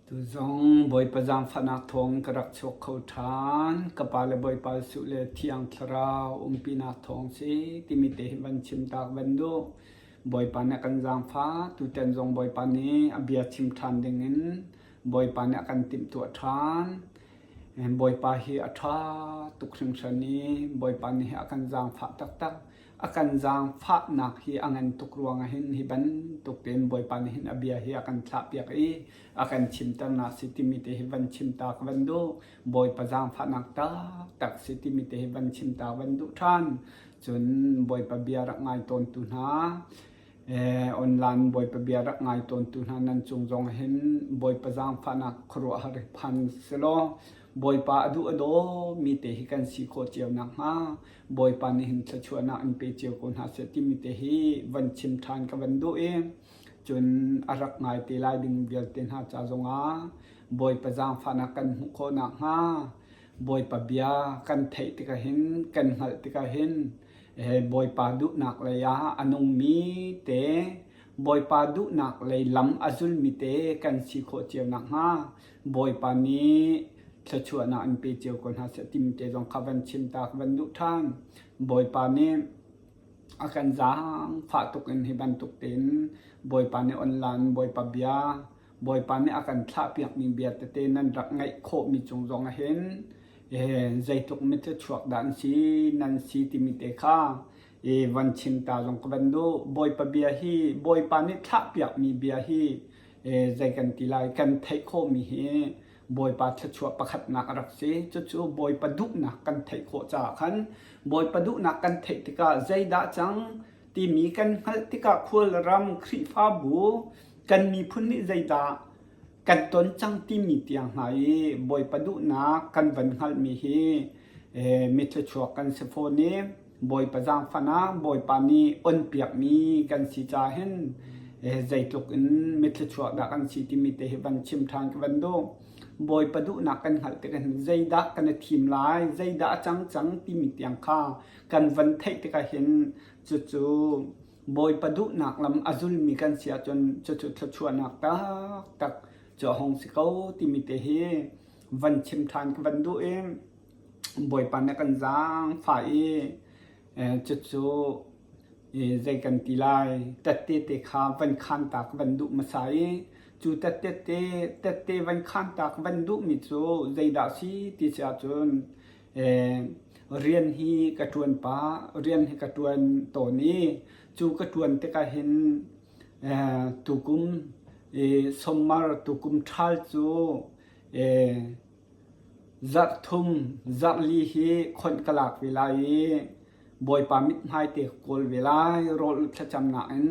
Tuzong Bawipa zaangfahnak thawng ka rak chuak kho ṭhan. Ka pa le Bawipa Jesuh le Thiang Thlarau umpinak thawng si timi te hi van chim tak van duh. Bawipa nih a kan zaangfah. Tutan zong Bawipa nih a bia chim ṭhan dingin Bawipa nih a kan timhtuah ṭhan. Bawipa hi a ṭha tuk hringhran i Bawipa nih a kan zaangfah taktak. A kan zaangfahnak hi a ngan tuk ruangah hin hi bantuk tein Bawipa nih hin a bia hi a kan thlahpiak i a kan chimternak si timi te hi van chim ta ka van duh. Bawipa zaangfahnak taktak si timi te hi van chim ta van duh ṭhan. Cun Bawipa bia rak ngai tawntu hna, online Bawipa bia rak ngai tawntu hna nan cung zong hin Bawipa zaangfahnak khuaruahhar hi phan selaw Bawipa a duh a daw mi te hi kan si khawh cio nakhnga Bawipa nih hin thluachuahnak in pe cio ko hna seh timi te hi van chim ṭhan ka van duh i cun a rak ngai te lai ding vialte hna ca zongah Bawipa zaangfahnak kan hmuh khawh nakhnga Bawipa bia kan theih tikah hin kan hngalh tikah hin Bawipa duhnak lei ah a nungmi te Bawipa duhnak lei lam a zulmi te kan si khawh cio nakhnga Bawipa nih thluachuahnak in pe cio ko hna seh timi te zong kha van chim ta ka van duh ṭhan. Bawipa nih a kan zaangfah tuk in hi bantuk tein Bawipa nih online Bawipa bia Bawipa nih a kan thlahpiakmi bia tete nan rak ngaih khawhmi cung zong ah hin zeitluk mithluachuak dah an si nan si timi te kha van chim ta zong ka van duh. Bawipa bia hi Bawipa nih thlahpiakmi bia hi zei kan ti lai kan theih khawhmi hi Bawipa thluachuah pakhatnak a rak si. Cucu Bawipa duhnak kan theih khawh caah khan Bawipa duhnak kan theih tikah zeidah cang timi kan hngalh tikah khualram Khrihfabu kan miphun nih zeidah kan ton cang timi tiang hna i Bawipa duhnak kan van hngalhmi hi mi thluachuak kan si fawn i Bawipa zaangfahnak Bawipa nih onpiakmi kan si caah hin zeitluk in mithluachuah dah kan si timi te hi van chim ṭhan ka van duh. Bawipa duhnak kan hngalh tikah hin zeidah kan i thim lai, zeidah a cang cang timi tiang kha kan van theih tikah hin cucu Bawipa duhnak lam a zulmi kan si ahcun cucu thluachuahnak taktak cu a hung si ko timi te hi van chim ṭhan ka van duh i Bawipa nih a kan zaangfah i cucu zei kan ti lai tette te kha van khaan ta ka van duh hmasa i cu tette te tette van khaan ta ka van duhmi cu zeidah a si ti si ahcun rian hi ka ṭuan pah rian hi ka ṭuan tawn i cu ka ṭuan tikah hin tukum summer tukum ṭhal cu Zarh thum, zarh li hi khonh ka lak ve lai i Bawipa mithmai te ka kawl ve lai. Rawl thlacamnak in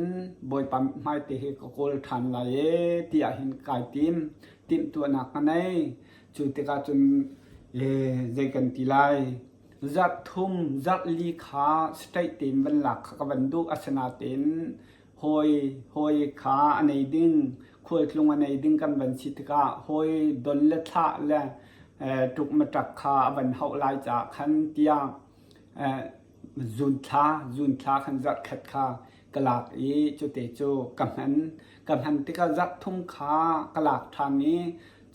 Bawipa mithmai te hi ka kawl ṭhan lai ee tiah hin kai tim. Timhtuahnak ka nei. Cu tikah cun zei kan ti lai. Zarh thum, zarh li kha straight tein van lak kha ka van duh. Asinain hawi hawi kha a nei ding khualtlung a nei ding kan van si tikah hawi don le thlah le ṭukmaṭak kha a van hauh lai caah khan tiah zunthla zunthla khan zarhkhat kha ka lak i cute cu ka hman ka hman tikah zarh thum kha ka lak ṭhan i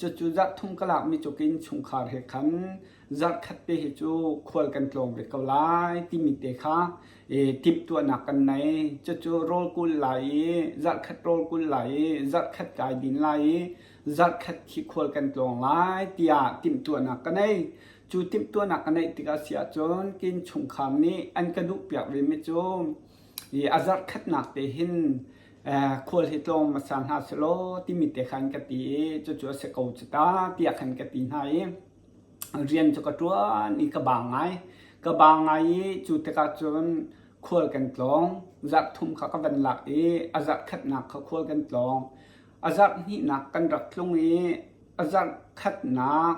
cucu zarh thum ka lakmi cu ka innchungkhar he khan zarhkhat te hi cu khual kan tlawng ve ko lai timi te kha timhtuahnak kan nei. Cucu rawl kul lai i zarhkhat rawl kul lai i zarhkhat kai din lai i zarhkhat khi khual kan tlawng lai tiah timhtuahnak ka nei. Cu timhtuahnak ka neih tikah si ahcun kin chungkhar nih an ka duhpiak ve mi cu a zarhkhatnak te hin khual hi tlawng hmasa hna selaw timi te khan ka ti i cucu a si ko cu ta tiah khan ka ti hna i rian cu ka ṭuan i ka bang ngai. Ka bang ngai i cu tikah cun khual kan tlawng. Zarh thum kha ka van lak i a zarh khatnak kha khual kan tlawng. A zarh hnihnak kan rak tlung i a zarh khatnak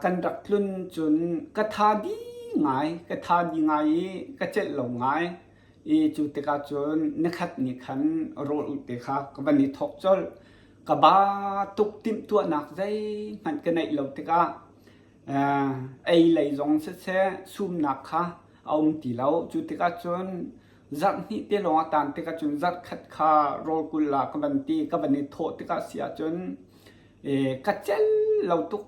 kan rak tlun cun ka tha di ngai. Ka tha di ngai i ka celh lo ngai. I cu tikah cun nikhat ni khan rawl ulh te kha ka van i thawk colh. Ka ba tuk timhtuahnak zeihmanh ka neih lo tikah ei lei zong siseh sumnak kha a um ti lo. Cu tikah cun zarh hnih te lawng a tan tikah cun zarh khat kha rawl kul ah ka van ti ka van i thawh tikah si ahcun. Ka cel lo tuk.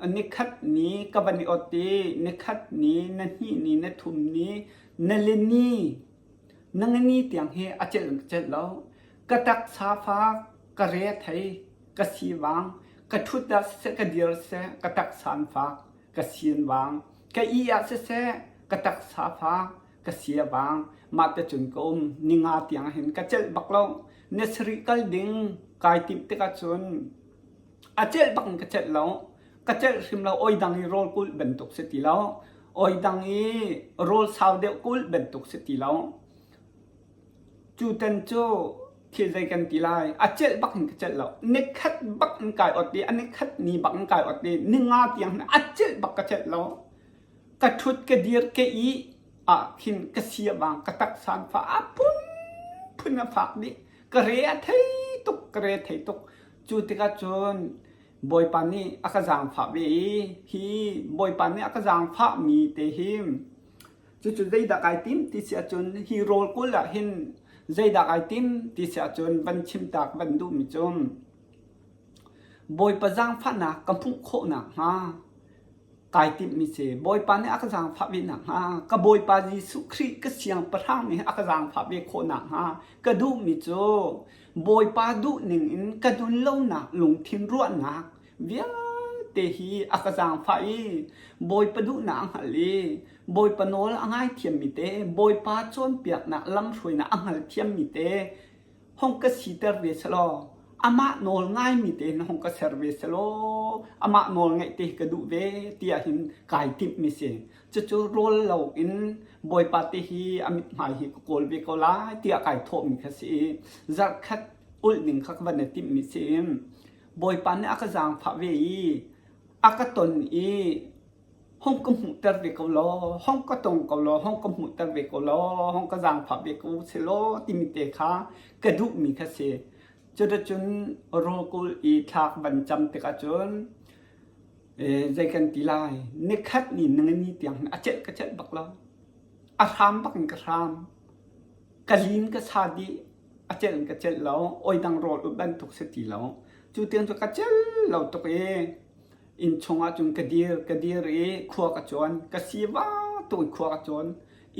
Nikhat ni ka van i ot i nikhat ni, na hnih ni, na thum ni, na li ni, na nga ni tiang hi a celh in ka celh lo. Ka taksa fak, ka re thei, ka sivang, ka ṭhut ah siseh, ka dir siseh, ka taksa an fak, ka sin vang. Ka ih ah siseh, ka taksa fak, ka sia vang. Mah te cun ka um. Ninga tiang hin ka celh bak lo. Ni sarih kal ding kai timh tikah cun a celh bak in ka celh lo. Ka celh hrim lo. Oi dang i rawl kulh bantuk si ti lo. Oi dang i rawl sau deuh kulh bantuk si ti lo. Cu tan cu thil zei kan ti lai. A celh bak in ka celh lo. Nikhat bak in kai ot i a nikhat ni bak in kai ot i ninga tiang hin a celh bak ka celh lo. Ka ṭhut ka dir ka ih ah khin ka sia vang ka taksa an fah a phunphun a fak dih. Ka re a thei tuk ka re thei tuk. Cu tikah cun Bawipa nih a ka zaangfah ve i hi Bawipa nih a ka zaangfah mi te hi cucu zeidah kai tim ti si ahcun hi rawl kul ah hin zeidah kai tim ti si ahcun van chimtak van duhmi cu Bawipa zaangfahnak ka hmuh khawh nakhnga kai timhmi si. Bawipa nih a ka zaangfah ve nakhnga ka Bawipa Jesuh Khrih ka siangpahrang nih a ka zaangfah ve khawh nakhnga ka duhmi cu Bawipa duhning in ka nun lonak lungthin ruahnak vialte hi a ka zaangfah i Bawipa duhnak a hngalh i Bawipa nawl a ngaithiammi te Bawipa cawnpiaknak lamhruainak a hngalthiammi te hong ka siter ve selaw amah nawl ngaimi te hin hong ka ser ve selaw amah nawl ngaih te hi ka duh ve tiah hin kai timhmi si. Cucu rawl lo in Bawipa te hi a mithmai hi ka kawl ve ko lai tiah kai thawhmi kha si i zarhkhat ulh ning kha ka van i timhmi si i Bawipa nih a ka zaangfah ve i a ka ton i hong ka hmuhter ve ko law, hong ka tong ko law, hong ka hmuhter ve ko law, hong ka zaangfah ve ko selaw timi te kha ka duhmi kha si. Cuticun rawlkul i thlak van cam tikah cun zei kan ti lai, nikhat ni ningani tiang hin a celh ka celh bak lo. A hram bak in ka hram. Ka lin ka sa dih. A celh in ka celh lo. Oi dang rawl ut bantuk si ti lo. Cu tiang cu ka celh lo tuk i Inn chungah cun ka dir, ka dir i khua ka cuan. Ka siva tuk i khua ka cuan.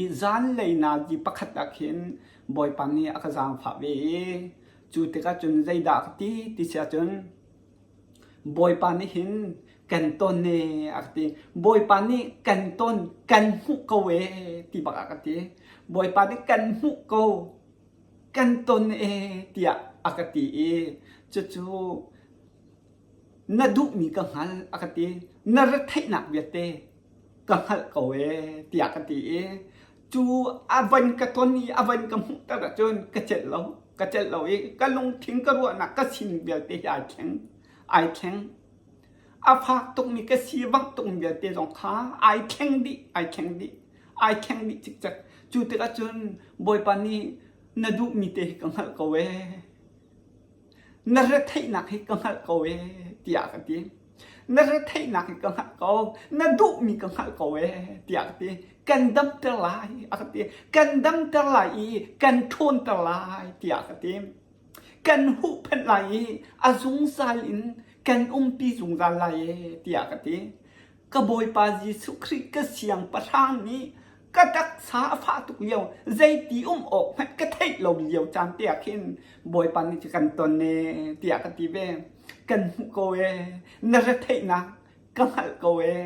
I zanlei nazi pakhat ah khin Bawipa nih a ka zaangfah ve i cu tikah cun zeidah ka ti ti si ahcun Bawipa nih hin kan ton e a ka ti. Bawipa nih kan ton, kan hmuh ko e ti bak a ka ti. Bawipa nih kan hmuh ko, kan ton e tiah a ka ti i cucu Na duhmi ka hngalh a ka ti. Na retheihnak vialte ka hngalh ko ee tiah ka ti i cu a van ka ton i a van ka hmuhter ahcun ka celh lo. Ka celh lo i ka lungthin ka ruahnak ka sining vialte hi ai thleng. Ai thleng. A fak tukmi ka sivangh tukmi vialte zong kha ai thleng dih, ai thleng dih. Ai thleng dih cikcek. Cu tikah cun Bawipa nih na duhmi te hi ka hngalh ko ee. Na retheihnak hi ka hngalh ko ee tiah ka ti. Na retheihnak hi ka hngalh ko. Na duhmi ka hngalh ko ee tiah ka ti. Kan damter lai a ka ti. Kan damter lai i kan ṭhawnter lai tiah ka ti. Kan huhphenh lai i a zungzal in kan umpi zungzal lai ee tiah ka ti. Ka Bawipa Jesuh Khrih ka siangpahrang nih ka taksa a fah tuk lio zeiti um awk hmanh ka theih lo lio caan te ah khin Bawipa nih cu kan ton e tiah ka ti ve. Kan hmuh ko e, na retheihnak ka hngalh ko e,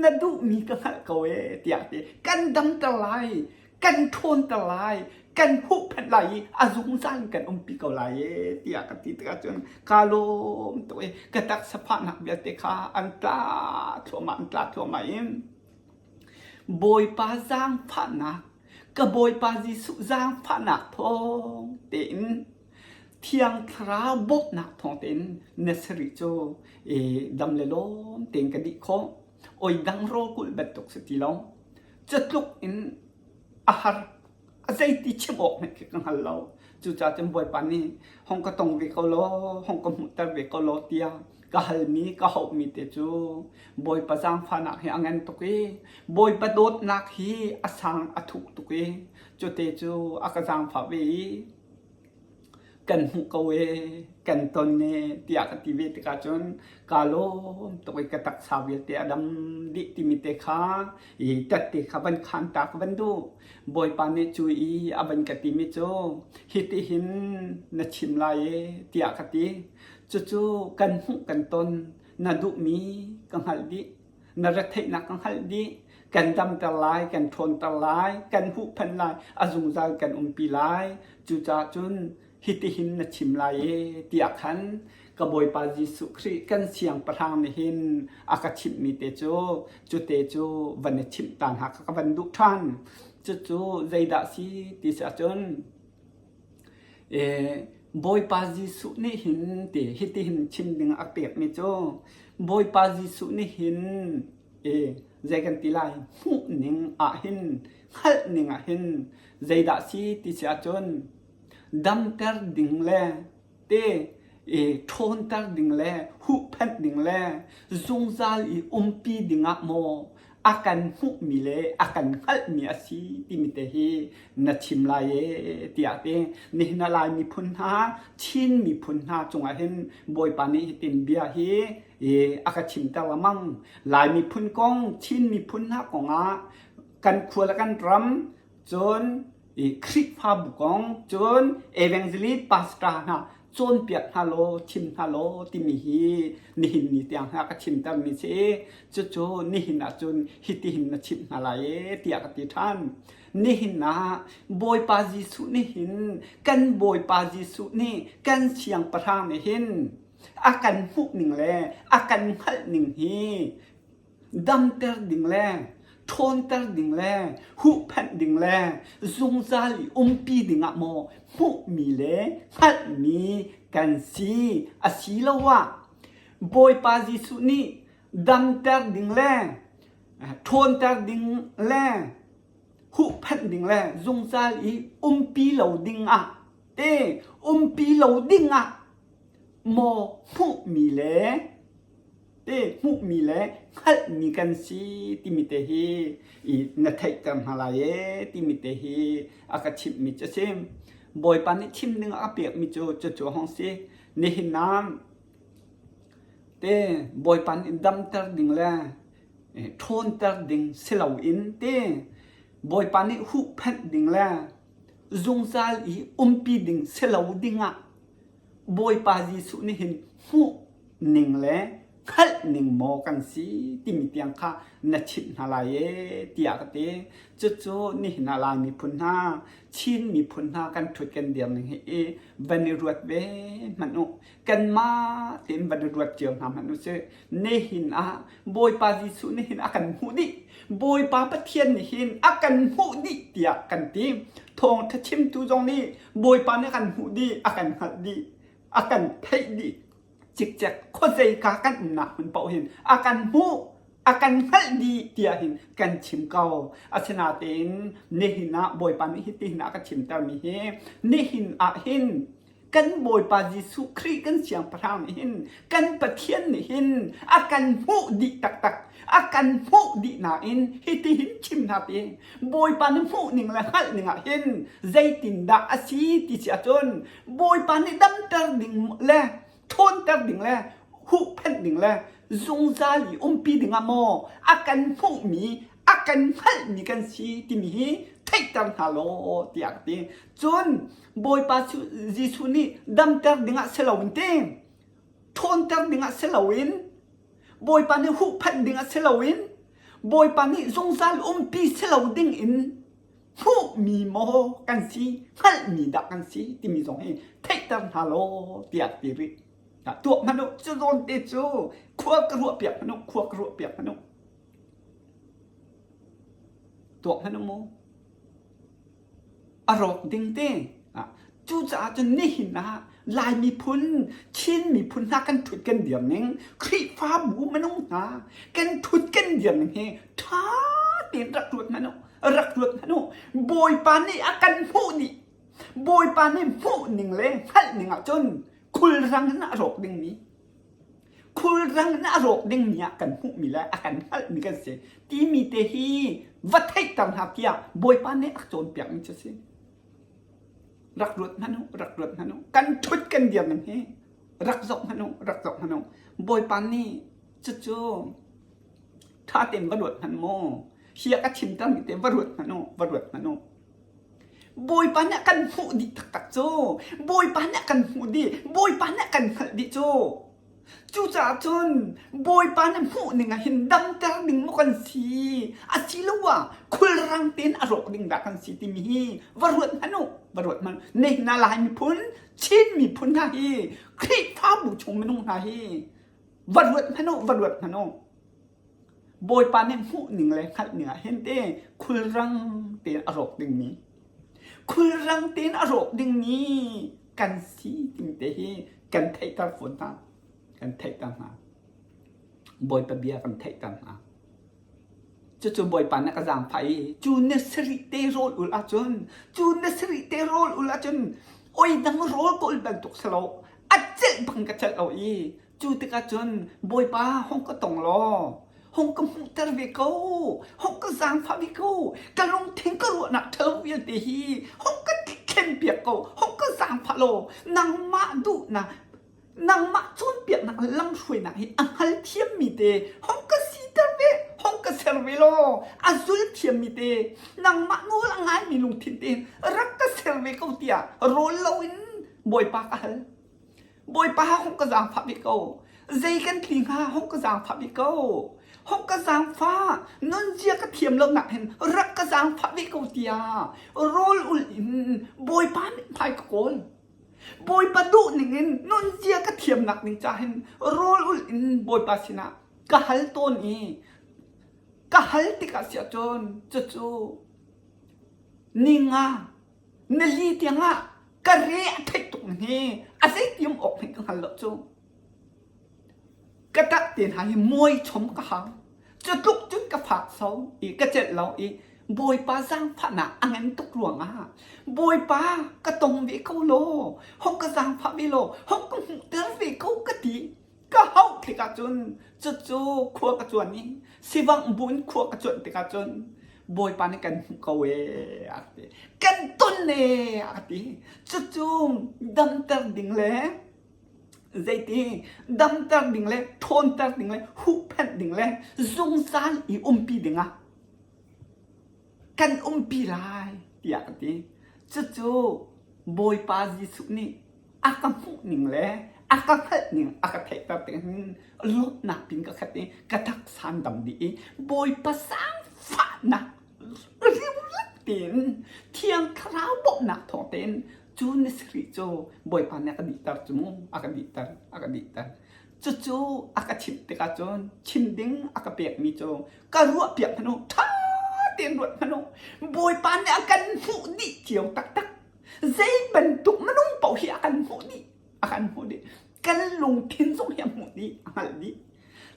na duhmi ka hngalh ko e tiah ti. Kan damter lai, kan ṭhawnter lai, kan huhphenh lai i a zungzal in kan umpi ko lai e tiah ka ti tikah cun kaa lawm tuk i ka taksa fahnak vialte kha an tla thluahmah an tla thluahmah i Bawipa zaangfahnak ka Bawipa Jesuh zaangfahnak thawng tein Thiang Thlarau bawmhnak thawng tein na sarih cu i dam le lawm tein ka dih khawh. Oi dang rawl kulh bantuk si ti lo. Catluk in a har. A zeiti chim awk hmanh khi ka hngal lo. Cucaah cun Bawipa nih hong ka tong ve ko law, hong ka hmuhter ve ko law tiah ka halmi, ka hauhmi te cu Bawipa zaangfahnak hi a ngan tuk i Bawipa dawtnak hi a sang a thuk tuk i cute cu a ka zaangfah ve i. Kan hmuh ko ee, kan ton ee tiah ka ti ve tikah cun kaa lawm tuk i ka taksa vialte a dam dih timi te kha i tette kha van khaan ta ka van duh. Bawipa nih cu i a van ka timi cu hitihin na chim lai ee tiah ka ti. Cucu kan hmuh kan ton na duhmi ka hngalh dih. Na retheihnak ka hngalh dih. Kan damter lai, kan ṭhawnter lai, kan huhphenh lai, a zungzal kan umpi lai. Cucaah cun hitihin na chim lai ee tiah khan ka Bawipa Jesuh Khrih kan siangpahrang nih hin a ka chimhmi te cu cute cu van i chimh ta hna kha ka van duh ṭhan. Cucu zeidah si ti si ahcun Bawipa Jesuh nih hin ti hitihin chim ding a pekmi cu Bawipa Jesuh nih hin zei kan ti lai hmuh ning ah hin hngalh ning ah hin zeidah si ti si ahcun damter ding le te i ṭhawnter ding le huhphenh ding le zungzal i umpi dingah maw a kan hmuhmi le a kan hngalhmi a si timi te hi na chim lai ee tiah ti nihin ah Lai miphun hna Chin miphun hna cungah hin Bawipa nih hitin bia hi a ka chimter lengmang Lai miphun kong Chin miphun hna kongah kan khua le kan ram cun i Khrihfabu kong cun evangelist pastor hna cawnpiak hna law chim hna law timi hi nihin ni tiang hna ka chimtermi si cucu nihin ahcun hitihin na chimh hna lai ee tiah ka ti ṭhan nihin ah Bawipa Jesuh nih hin kan Bawipa Jesuh nih kan siangpahrang nih hin a kan hmuh ning le a kan hngalh ning hi damter ding le ṭhawnter ding le huhphenh ding le zungzal i umpi dingah maw hmuhmi le hngalhmi kan si asiloah Bawipa Jesuh nih damter ding le ṭhawnter ding le huhphenh ding le zungzal i umpi lo dingah te umpi lo dingah maw hmuhmi le te hmuhmi le hngalhmi kan si timi te hi i na theihter hna lai ee timi te hi a ka chimhmi cu a si. Bawipa nih chim ding a ka pekmi cu cucu a hung si. Nihin ah te Bawipa nih damter ding le ṭhawnter ding si loin te Bawipa nih huhphenh ding le zungzal i umpi ding si lo dingah Bawipa Jesuh nih hin hmuh ning le hngalh ning maw kan si timi tiang kha na chimh hna lai ee tiah ka ti. Cucu nihin ah Lai miphun hna, Chin miphun hna kan ṭhut kan dir ning hi van i ruat ve hmanh u. Kanmah tein van i ruat cio hna hmanh u sih. Nihin ah Bawipa Jesuh nih hin a kan hmuh dih. Bawipa Pathian nih hin a kan hmuh dih tiah kan ti. Thawngṭha chimtu zong nih Bawipa nih a kan hmuh dih, a kan hngalh dih, a kan theih dih. Cikcek khuazeika kan umnak hmun paoh hin a kan hmuh, a kan hngalh dih tiah hin kan chim ko. Asinain nihin ah Bawipa nih hitihin a ka chimtermi hi nihin ah hin kan Bawipa Jesuh Khrih kan Siangpahrang nih hin kan Pathian nih hin a kan hmuh dih taktak a kan hmuh dih nain hitihin chim hna ti Bawipa nih hmuh ning le hngalh ning ah hin zeitindah a si ti si ahcun Bawipa nih damter ding le ṭhawnter ding le huhphenh ding le zungzal i umpi ding ah maw a kan hmuhmi a kan hngalhmi kan si timi hi theihter hna law tiah ka ti. Cun Bawipa Jesuh nih damter dingah si loin ti ṭhawnter dingah si loin Bawipa nih huhphenh dingah si loin Bawipa nih zungzal umpi si lo ding in hmuhmi maw kan si hngalhmi dah kan si timi zong hi theihter hna law tiah ti rih. Tuak hmanh u, cu zawn te cu khua ka ruah piak hmanh u, khua ka ruah piak hmanh u. Tuak hmanh u mu. A rawk ding te. Cucaah cun nihin ah Lai miphun, Chin miphun hna kan ṭhut kan dir ning, Khrihfabu minung hna kan ṭhut kan dir ning hi ṭha tein rak ruat hmanh u, rak ruat hmanh u. Bawipa nih a kan hmuh dih. Bawipa nih hmuh ning le hngalh ning ahcun khulrang in a rawk dingmi khulrang in a rawk dingmi ah kan hmuhmi le a kan hngalhmi kan si timi te hi va theihter hna tiah Bawipa nih a cawnpiakmi cu a si. Rak ruat hmanh u, rak ruat hmanh u. Kan ṭhut kan dir ning hi rak zoh hmanh u, rak zoh hmanh u. Bawipa nih cucu ṭha tein va ruat hmanh mu. Hi a ka chimtermi te va ruat hmanh u, va ruat hmanh u. Bawipa nih a kan hmuh dih taktak cu. Bawipa nih a kan hmuh dih. Bawipa nih a kan hngalh dih cu. Cucaah cun Bawipa nih hmuh ning ah hin damter ding maw kan si asiloah khulrang tein a rawk ding dah kan si timi hi va ruat hmanh u, va ruat hmanh u. Nihin ah Lai miphun, Chin miphun hna hi Khrihfabu chung minung hna hi va ruat hmanh u, va ruat hmanh u. Bawipa nih hmuh ning le hngalh ning ah hin te khulrang tein a rawk dingmi khulrang tein a rawk dingmi kan si timi te hi kan theihter fawn hna. Kan theihter hna. Bawipa bia kan theihter hna. Cucu Bawipa nih ka zaangfah i cu ni sarih te rawl ul ahcun cu ni sarih te rawl ul ahcun oi dang rawl ka ul bantuk si lo a celh bang ka celh lo i Cu tikah cun Bawipa hung ka tong law hung ka hmuhter ve ko, hung ka zaangfah ve ko, ka lungthin ka ruahnak ṭhalo vialte hi hung ka thlenpiak ko, hung ka zaangfah law nangmah duhnak nangmah cawnpiaknak lamhruainak hi a hngalthiammi te hung ka siter ve, hung ka ser ve law a zul thiammi te nangmah nawl a ngaimi lungthin te rak ka ser ve ko tiah rawl loin Bawipa ka hal. Bawipa hung ka zaangfah bik ko. Zei kan tli hnga hung ka zaangfah bik ko. Hung ka zaangfah. Nunzia ka thiam lonak hin rak ka zaangfah bik ko tiah rawl ul in Bawipa mithmai ka kawl. Bawipa duh ning in nunzia ka thiamnak ding ca hin rawl ul in Bawipa sinah ka hal tawn i ka hal tikah siah cun cucu ninga Nili tiangah ka re a theih tuk ning hi a zeitium awk hmanh ka hngal lo cu. Ka tak te hna hi muai chom ka hang. Cu tluk cun ka fak so i ka celh lo i Bawipa zaangfahnak a ngan tuk ruangah Bawipa ka tong ve ko law, hong ka zaangfah ve law, hong ka hmuhter ve ko ka ti. Ka hauh tikah cun cucu khua ka cuan i sivangh bu in khua ka cuanh tikah cun Bawipa nih kan hmuh ko ee a ti. Kan ton ee a ti. Cucu damter ding le zeiti damter ding le ṭhawnter ding le huhphenh ding le zungzal i umpi dingah kan umpi lai tiah a ti. Cucu Bawipa Jesuh nih a ka hmuh ning le a ka hngalh ning a ka theihter tik hin lawmhnak pin ka khat i ka taksa an dam dih i Bawipa zaangfahnak riulat tein Thiang Thlarau bawmhnak thawng tein cu ni sarih cu Bawipa nih a ka dihter cu mu a ka dihter a ka dihter cucu a ka chimh tikah cun chim ding a ka pekmi cu ka ruah piak hmanh u ṭha tein ruat hmanh u Bawipa nih a kan hmuh dih cio taktak Zei bantuk minung paoh hi a kan hmuh dih. A kan hmuh dih. Kan lungthin zong hi a hmuh dih, a hngalh dih.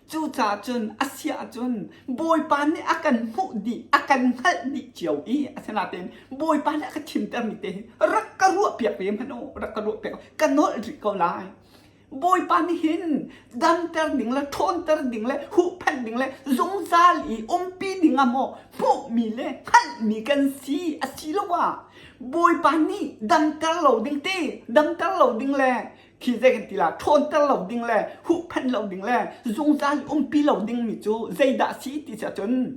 Cucaah cun a si ahcun Bawipa nih a kan hmuh dih, a kan hngalh dih cio i asinain Bawipa nih a ka chimtermi te hi rak ka ruahpiak ve hmanh u, rak ka ruahpiak. Ka nolh rih ko lai. Bawipa nih hin damter ding le ṭhawnter ding le huhphenh ding le zungzal i umpi ding ah maw hmuhmi le hngalhmi kan si asiloah Bawipa nih damter lo ding te damter lo ding le khi zei kan ti la ṭhawnter lo ding le huhphenh lo ding le zungzal i umpi lo dingmi cu zeidah a si ti si ahcun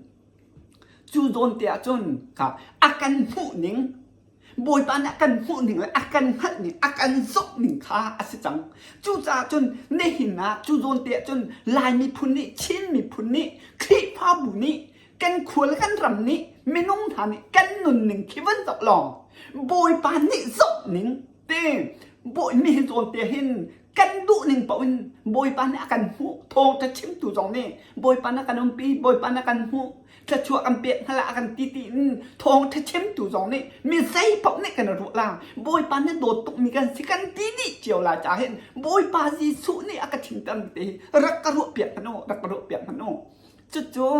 Cu zawn te ahcun a kan hmuh ning Bawipa nih a kan hmuh ning le a kan hngalh ning a kan zoh ning kha a si cang. Cucaah cun nihin ah cu zawn te ahcun Lai miphun nih Chin miphun nih Khrihfabu nih kan khua le kan ram nih minung hna nih kan nunning khi van zoh law Bawipa nih zoh ning te bawi mi hi zawn te hin kan duh ning paoh in Bawipa nih a kan hmuh thawngṭha chimtu zong nih Bawipa nih a kan umpi Bawipa nih a kan hmuh thluachuah kan pek hna a kan ti tiin thawngṭha chimtu zong nih mi zei paoh nih kan ruah la Bawipa nih dawt tukmi kan si kan ti dih cio lai caah hin Bawipa Jesuh nih a ka chimter te hi rak ka ruah piak hmanh u rak ka ruah piak hmanh u cucu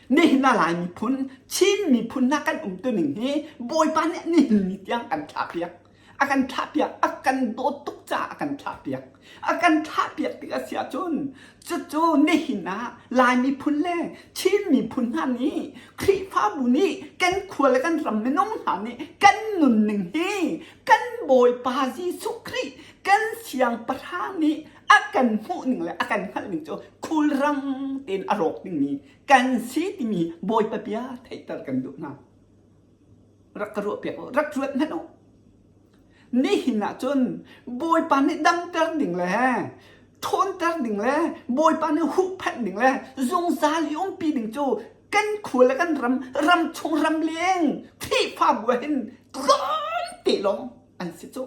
Nihin ah Lai miphun, Chin miphun hna kan umtuning hi Bawipa nih nihin ni tiang kan thlahpiak. A kan thlahpiak, a kan dawt tuk caah a kan thlahpiak. A kan thlahpiak tik a si ahcun cucu nihin ah Lai miphun le Chin miphun hna nih Khrihfabu nih kan khua le kan ram minung hna nih kan nunning hi kan Bawipa Jesuh Khrih kan siangpahrang nih a kan hmuh ning le a kan hngalh ning cu khulrang tein a rawk dingmi kan si timi Bawipa bia theihter kan duh hna. Rak ka ruah piak u, rak ruat hmanh u. Nihin ah cun Bawipa nih damter ding le ṭhawnter ding le Bawipa nih huhphenh ding le zungzal i umpi ding cu kan khua le kan ram, ram chung ram leng Khrihfabu ah hin tlawmte lawng an si cu.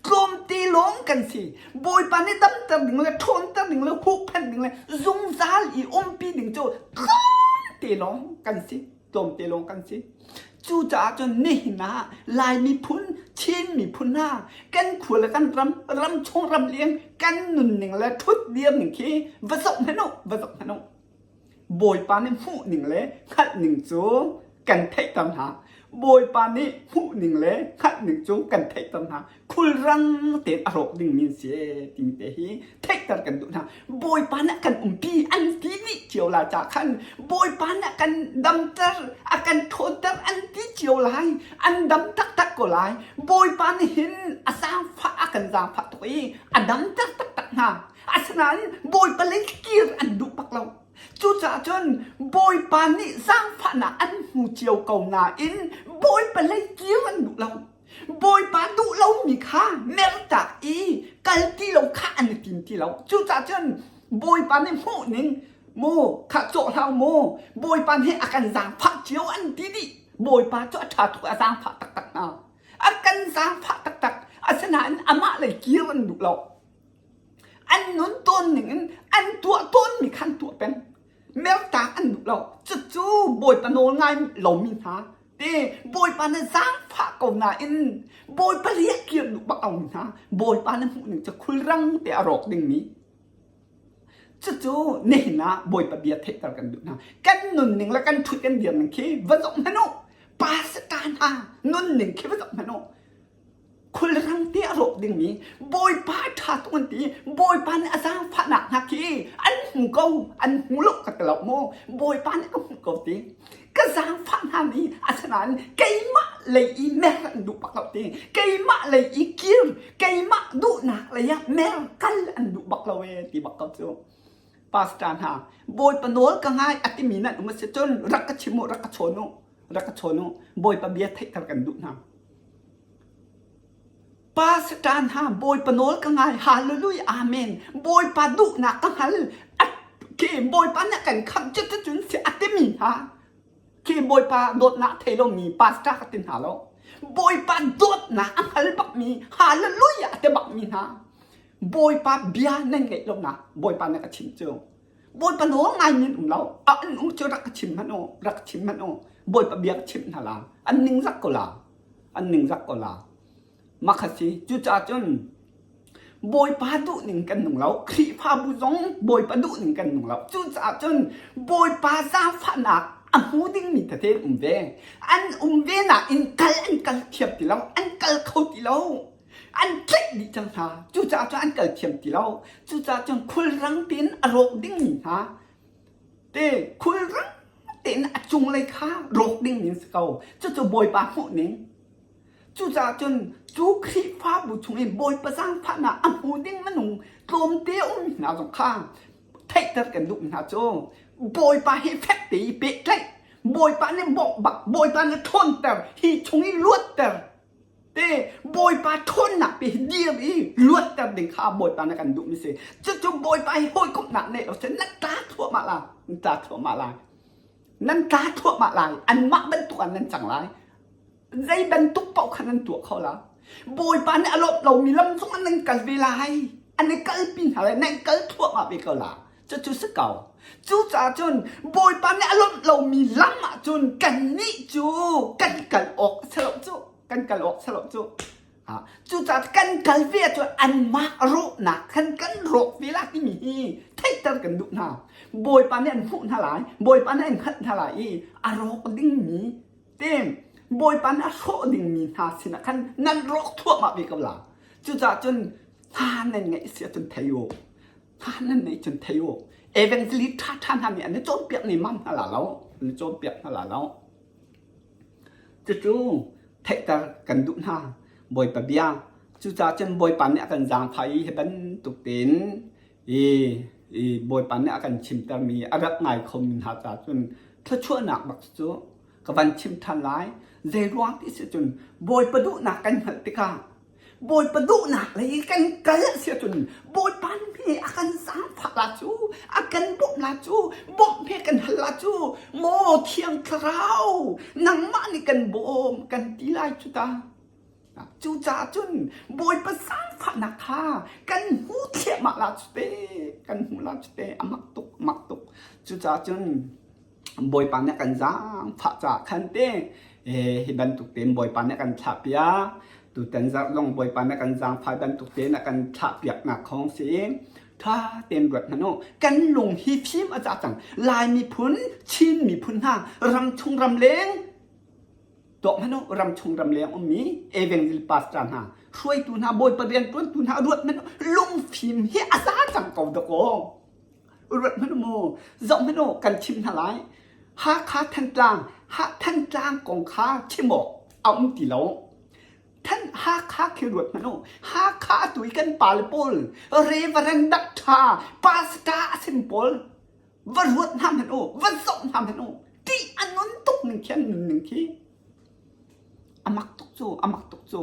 Tlawmte lawng kan si. Bawipa nih damter ding le ṭhawnter ding le huhphenh ding le zungzal i umpi ding cu tlawmte lawng kan si. Tlawmte lawng kan si. Cucaah cun nihin ah Lai miphun, Chin miphun hna kan khua le kan ram, ram chung ram leng kan nunning le ṭhut dir ning khi va zoh hmanh u, va zoh hmanh u. Bawipa nih hmuh ning le hngalh ning cu kan theihter hna. Bawipa nih hmuh ning le hngalh ning cu kan theihter hna. Khulrang tein a rawk dingmi an si timi te hi theihter kan duh hna. Bawipa nih a kan umpi an ti dih cio lai ca khan Bawipa nih a kan damter, a kan ṭhawnter an ti cio lai. An dam taktak ko lai. Bawipa nih hin a zaangfah a kan zaangfah tuk i a damter taktak hna. Asinain Bawipa lei kir an duh bak lo. Cucaah cun Bawipa nih zaangfahnak an hmu cio ko nain Bawipa lei kir an duh lo. Bawipa duh lomi kha mertak i kal ti lo kha an i tim ti lo. Cucaah cun Bawipa nih hmuh ning mu kha cawh hlah mu Bawipa nih a kan zaangfah cio an ti dih. Bawipa cu a ṭha tuk a zaangfah taktak hna. A kan zaangfah taktak. Asinain amah lei kir an duh lo. An nun tawn ning in an tuah tawnmi kha an tuah peng. Mertak an duh lo. Cucu Bawipa nawl ngai lomi hna te Bawipa na zaangfah ko nain Bawipa liak kir duh bak lo hna. Bawipa na hmuh ning cu khulrang te a rawk dingmi. Cucu nihin ah Bawipa bia theihter kan duh hna. Kan nunning le kan ṭhut kan dir ning khi va zoh hmanh u. Pastor hna nunning khi va zoh hmanh u. Khulrang te a rawk dingmi Bawipa ṭha tuk an ti Bawipa nih a zaangfahnak hna khi an hmu ko an hmu lo ka ti lo maw Bawipa nih ka hmuh ko ti ka zaangfah hna ni asinain keimah lei i mer an duh bak lo ti keimah lei i kir keimah duhnak lei ah mer kal an duh bak lo e ti bak ko cu pastor hna Bawipa nawl ka ngai a timi nan um a si cun rak ka chim u rak ka chawn u rak ka chawn u Bawipa bia theihter kan duh hna Pa Satan ha Bawipa nawl ka ngai hallelujah amen Bawipa duhnak ka hngal ke Bawipa nih kan khamh cu cun si a timi hna ke Bawipa dawtnak thei lomi pastor ka ti hna lo Bawipa dawtnak a hngal bakmi hallelujah a ti bakmi hna Bawipa bia nan ngeih lonak Bawipa nih ka chim cu Bawipa nawl ngai min um lo a an um cu rak ka chim hmanh u rak chim hmanh u Bawipa bia ka chimh hna la an ningzak ko la an ningzak ko la makha si cucaah cun Bawipa duh ning kan nung lo Khrihfabu zong Bawipa duh ning kan nung lo cucaah cun Bawipa zaangfahnak a hmu dingmi tete an um ve an um ve nain kal an kal thiam ti lo an kal kho ti lo an tlaih dih cang hna cucaah cun an kal thiam ti lo cucaah cun khulrang tein a rawk dingmi hna te khulrang tein a cunglei kha rawk ding ning si ko cucu Bawipa hmuh ning cucaah cun cu Khrihfabu chung i Bawipa zaangfahnak a hmu ding minung tlawmte um hna zong kha theihter kan duh hna cu Bawipa hi fek te i pehtlaih Bawipa nih bawmh bak Bawipa nih ṭhawnter hi chung i luatter te Bawipa ṭhawnnak pe hi dir i luatter ding kha Bawipa nih kan duhmi si. Cucu Bawipa hi hawikomhnak neih lo seh na tla thluahmah la, nan tla thluahmah lai. Nan tla thluahmah lai. Anmah bantuk ah nan cang lai. Zei bantuk paoh kha nan tuah kho la. Bawipa nih a lawmh lomi lam zong ah nan kal ve lai. An i kalpi hna lai, nan kal thluahmah ve ko la. Cucu si ko. Cucaah cun Bawipa nih a lawmh lomi lam ah cun kannih cu kan kal awk a si lo cu. Kan kal awk si lo cu. Cucaah kan kal ve ahcun anmah rawhnak khan kan rawk ve la timi hi theihter kan duh hna. Bawipa nih an hmuh hna lai, Bawipa nih an hngalh hna lai i a rawk dingmi te. Bawipa nih a hrawh dingmi hna sinah khan nan rawk thluahmah ve ko la. Cucaah cun hna nan ngeih si ahcun thei u. Hna nan neih cun thei u. Evangelist ṭhaṭha hna nih an i cawnpiak ni mam hna la lo. An i cawnpiak hna la lo. Cucu theihter kan duh hna. Bawipa bia. Cucaah cun Bawipa nih a kan zaangfah i hi bantuk tein i i Bawipa nih a kan chimtermi a rak ngai khomi hna caah cun thluachuahnak bak cu ka van chim ṭhan lai. Zeiruang ti si cun Bawipa duhnak kan hngalh tikah Bawipa duhnak lei kan kal a si ahcun Bawipa nih a kan zaangfah la cu, a kan bawmh la cu, bawmh he kan hal la cu, maw Thiang Thlarau nangmah nih kan bawm kan ti lai cu ta. Cucaah cun Bawipa zaangfahnak kha kan hmu thliahmah la cu te, kan hmu la cu te, a mak tuk, a mak tuk. Cucaah cun Bawipa nih a kan zaangfah caah khan te hi bantuk tein Bawipa nih a kan thlahpiak. Tutan zarh zong Bawipa nih a kan zaangfah bantuk tein a kan thlahpiaknak khong si i ṭha tein ruat hmanh u. Kan lung hi fim a ca cang. Lai miphun, Chin miphun hna ramchung ramleng tuak hmanh u ramchung ramleng ummi evangel pastor hna hruaitu hna Bawipa rianṭuantu hna ruat hmanh u lungfim hi a za cang ko dakaw. Ruat hmanh mu, zoh hmanh u, kan chim hna lai. Hakha Thantlang, ha Thantlang kong kha chim awk a um ti lo. Than Hakha khi ruat hmanh u. Hakha atu i kan pale pawl, Reverend Doctor, Pastor a sim pawl, va ruat hna hmanh u, va zoh hna hmanh u. Ṭih a nun tuk ning khi an nun ning khi. A mak tuk cu, a mak tuk cu.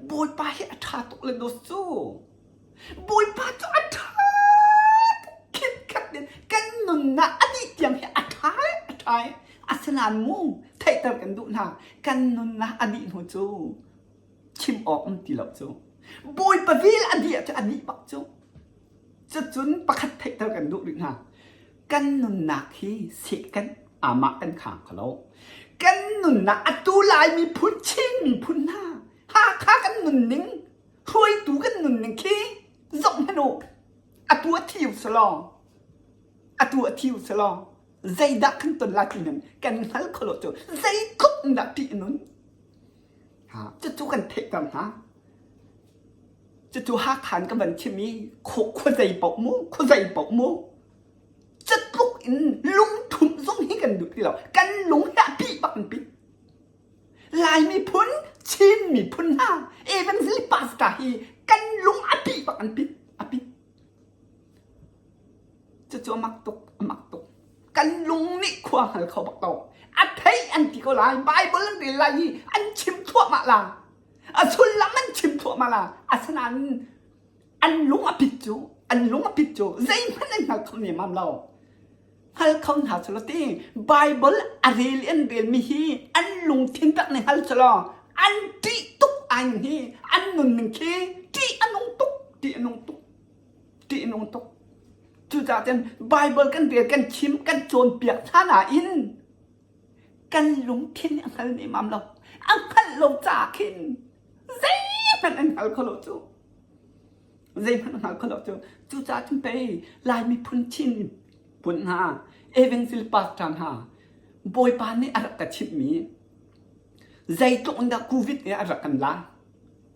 Bawipa hi a ṭha tuk le dawt cu. Bawipa cu a ṭha tuk khitkhat in kan nunnak a dih tiang hi a ṭha a ṭha i asinain mu theihter kan duh hna kan nunnak a dih hnu cu chim awk um ti lo cu Bawipa vel a dih ahcun a dih bak cu cucun pakhat theihter kan duh rih hna kan nunnak hi seh kan amah kan khang kho lo kan nunnak atu Lai miphun Chin miphun hna Hakha kan nunning hruaitu kan nunning khi zoh hmanh u atu a thi u selaw atu a thi u selaw zeidah kan ton lai ti nan kan hngal kho lo cu zeitluk in dah ṭih a nun ha cucu kan theihter hna cucu Hakha in ka van chim i khuazei paoh mu khuazei paoh mu cutluk in lungthumh zong hi kan duh ti lo kan lung hi a pih bak in pit Lai miphun, Chin miphun hna evangelist pastor hi kan lung a pih bak an pit, a pit. Cucu a mak tuk, a mak tuk. Kan lung nih khua hngal kho bak lo. A theih an ti ko lai, Bible an rel lai i an chim thluahmah la. A sullam an chim thluahmah la. Asinain an lung a pit cu, an lung a pit cu zeihmanh an hngal kho nemam lo. Hngal kho hna selaw ti Bible a rel i an relmi hi an lungthin tak nih hngal selaw an ṭih tuk ai hi an nunning khi ṭih a nung tuk ṭih a nung tuk ṭih a nung tuk cucaah cun Bible kan rel kan chim kan cawnpiak hna nain kan lungthin nih a hngal nemam lo a hngalh lo caah khin zeihmanh an hngal kho lo cu zeihmanh hngal kho lo cu cucaah cun pei Lai miphun Chin miphun hna Evangel pastor hna Bawipa nih a rak ka chimhmi zeitluk in dah COVID nih a rak kan la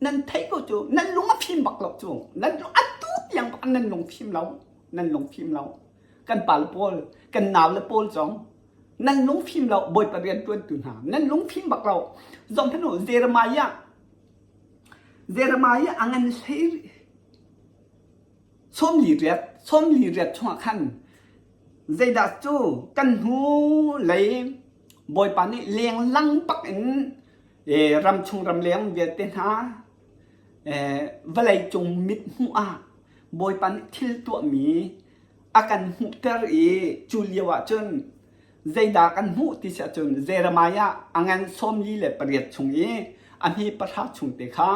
nan theih ko cu nan lung a fim bak lo cu nan lung atu tiang bak nan lung fim lo nan lung fim lo kan pal pawl kan nau le pawl zong nan lung fim lo Bawipa rian tuantu hna nan lung fim bak lo zong hanu Jeremiah Jeremiah a ngan hlei 48 48 chungah khan zeidah cu kan hnu lei Bawipa nih lenglang bak in ramchung ramleng vialte hna vawlei cung mit hmuh ah Bawipa nih thil tuahmi a kan hmuhter i cu lio ah cun Zeidah kan hmuh ti si ahcun Jeremiah a ngan 48 chung i a hme pahra chung te kha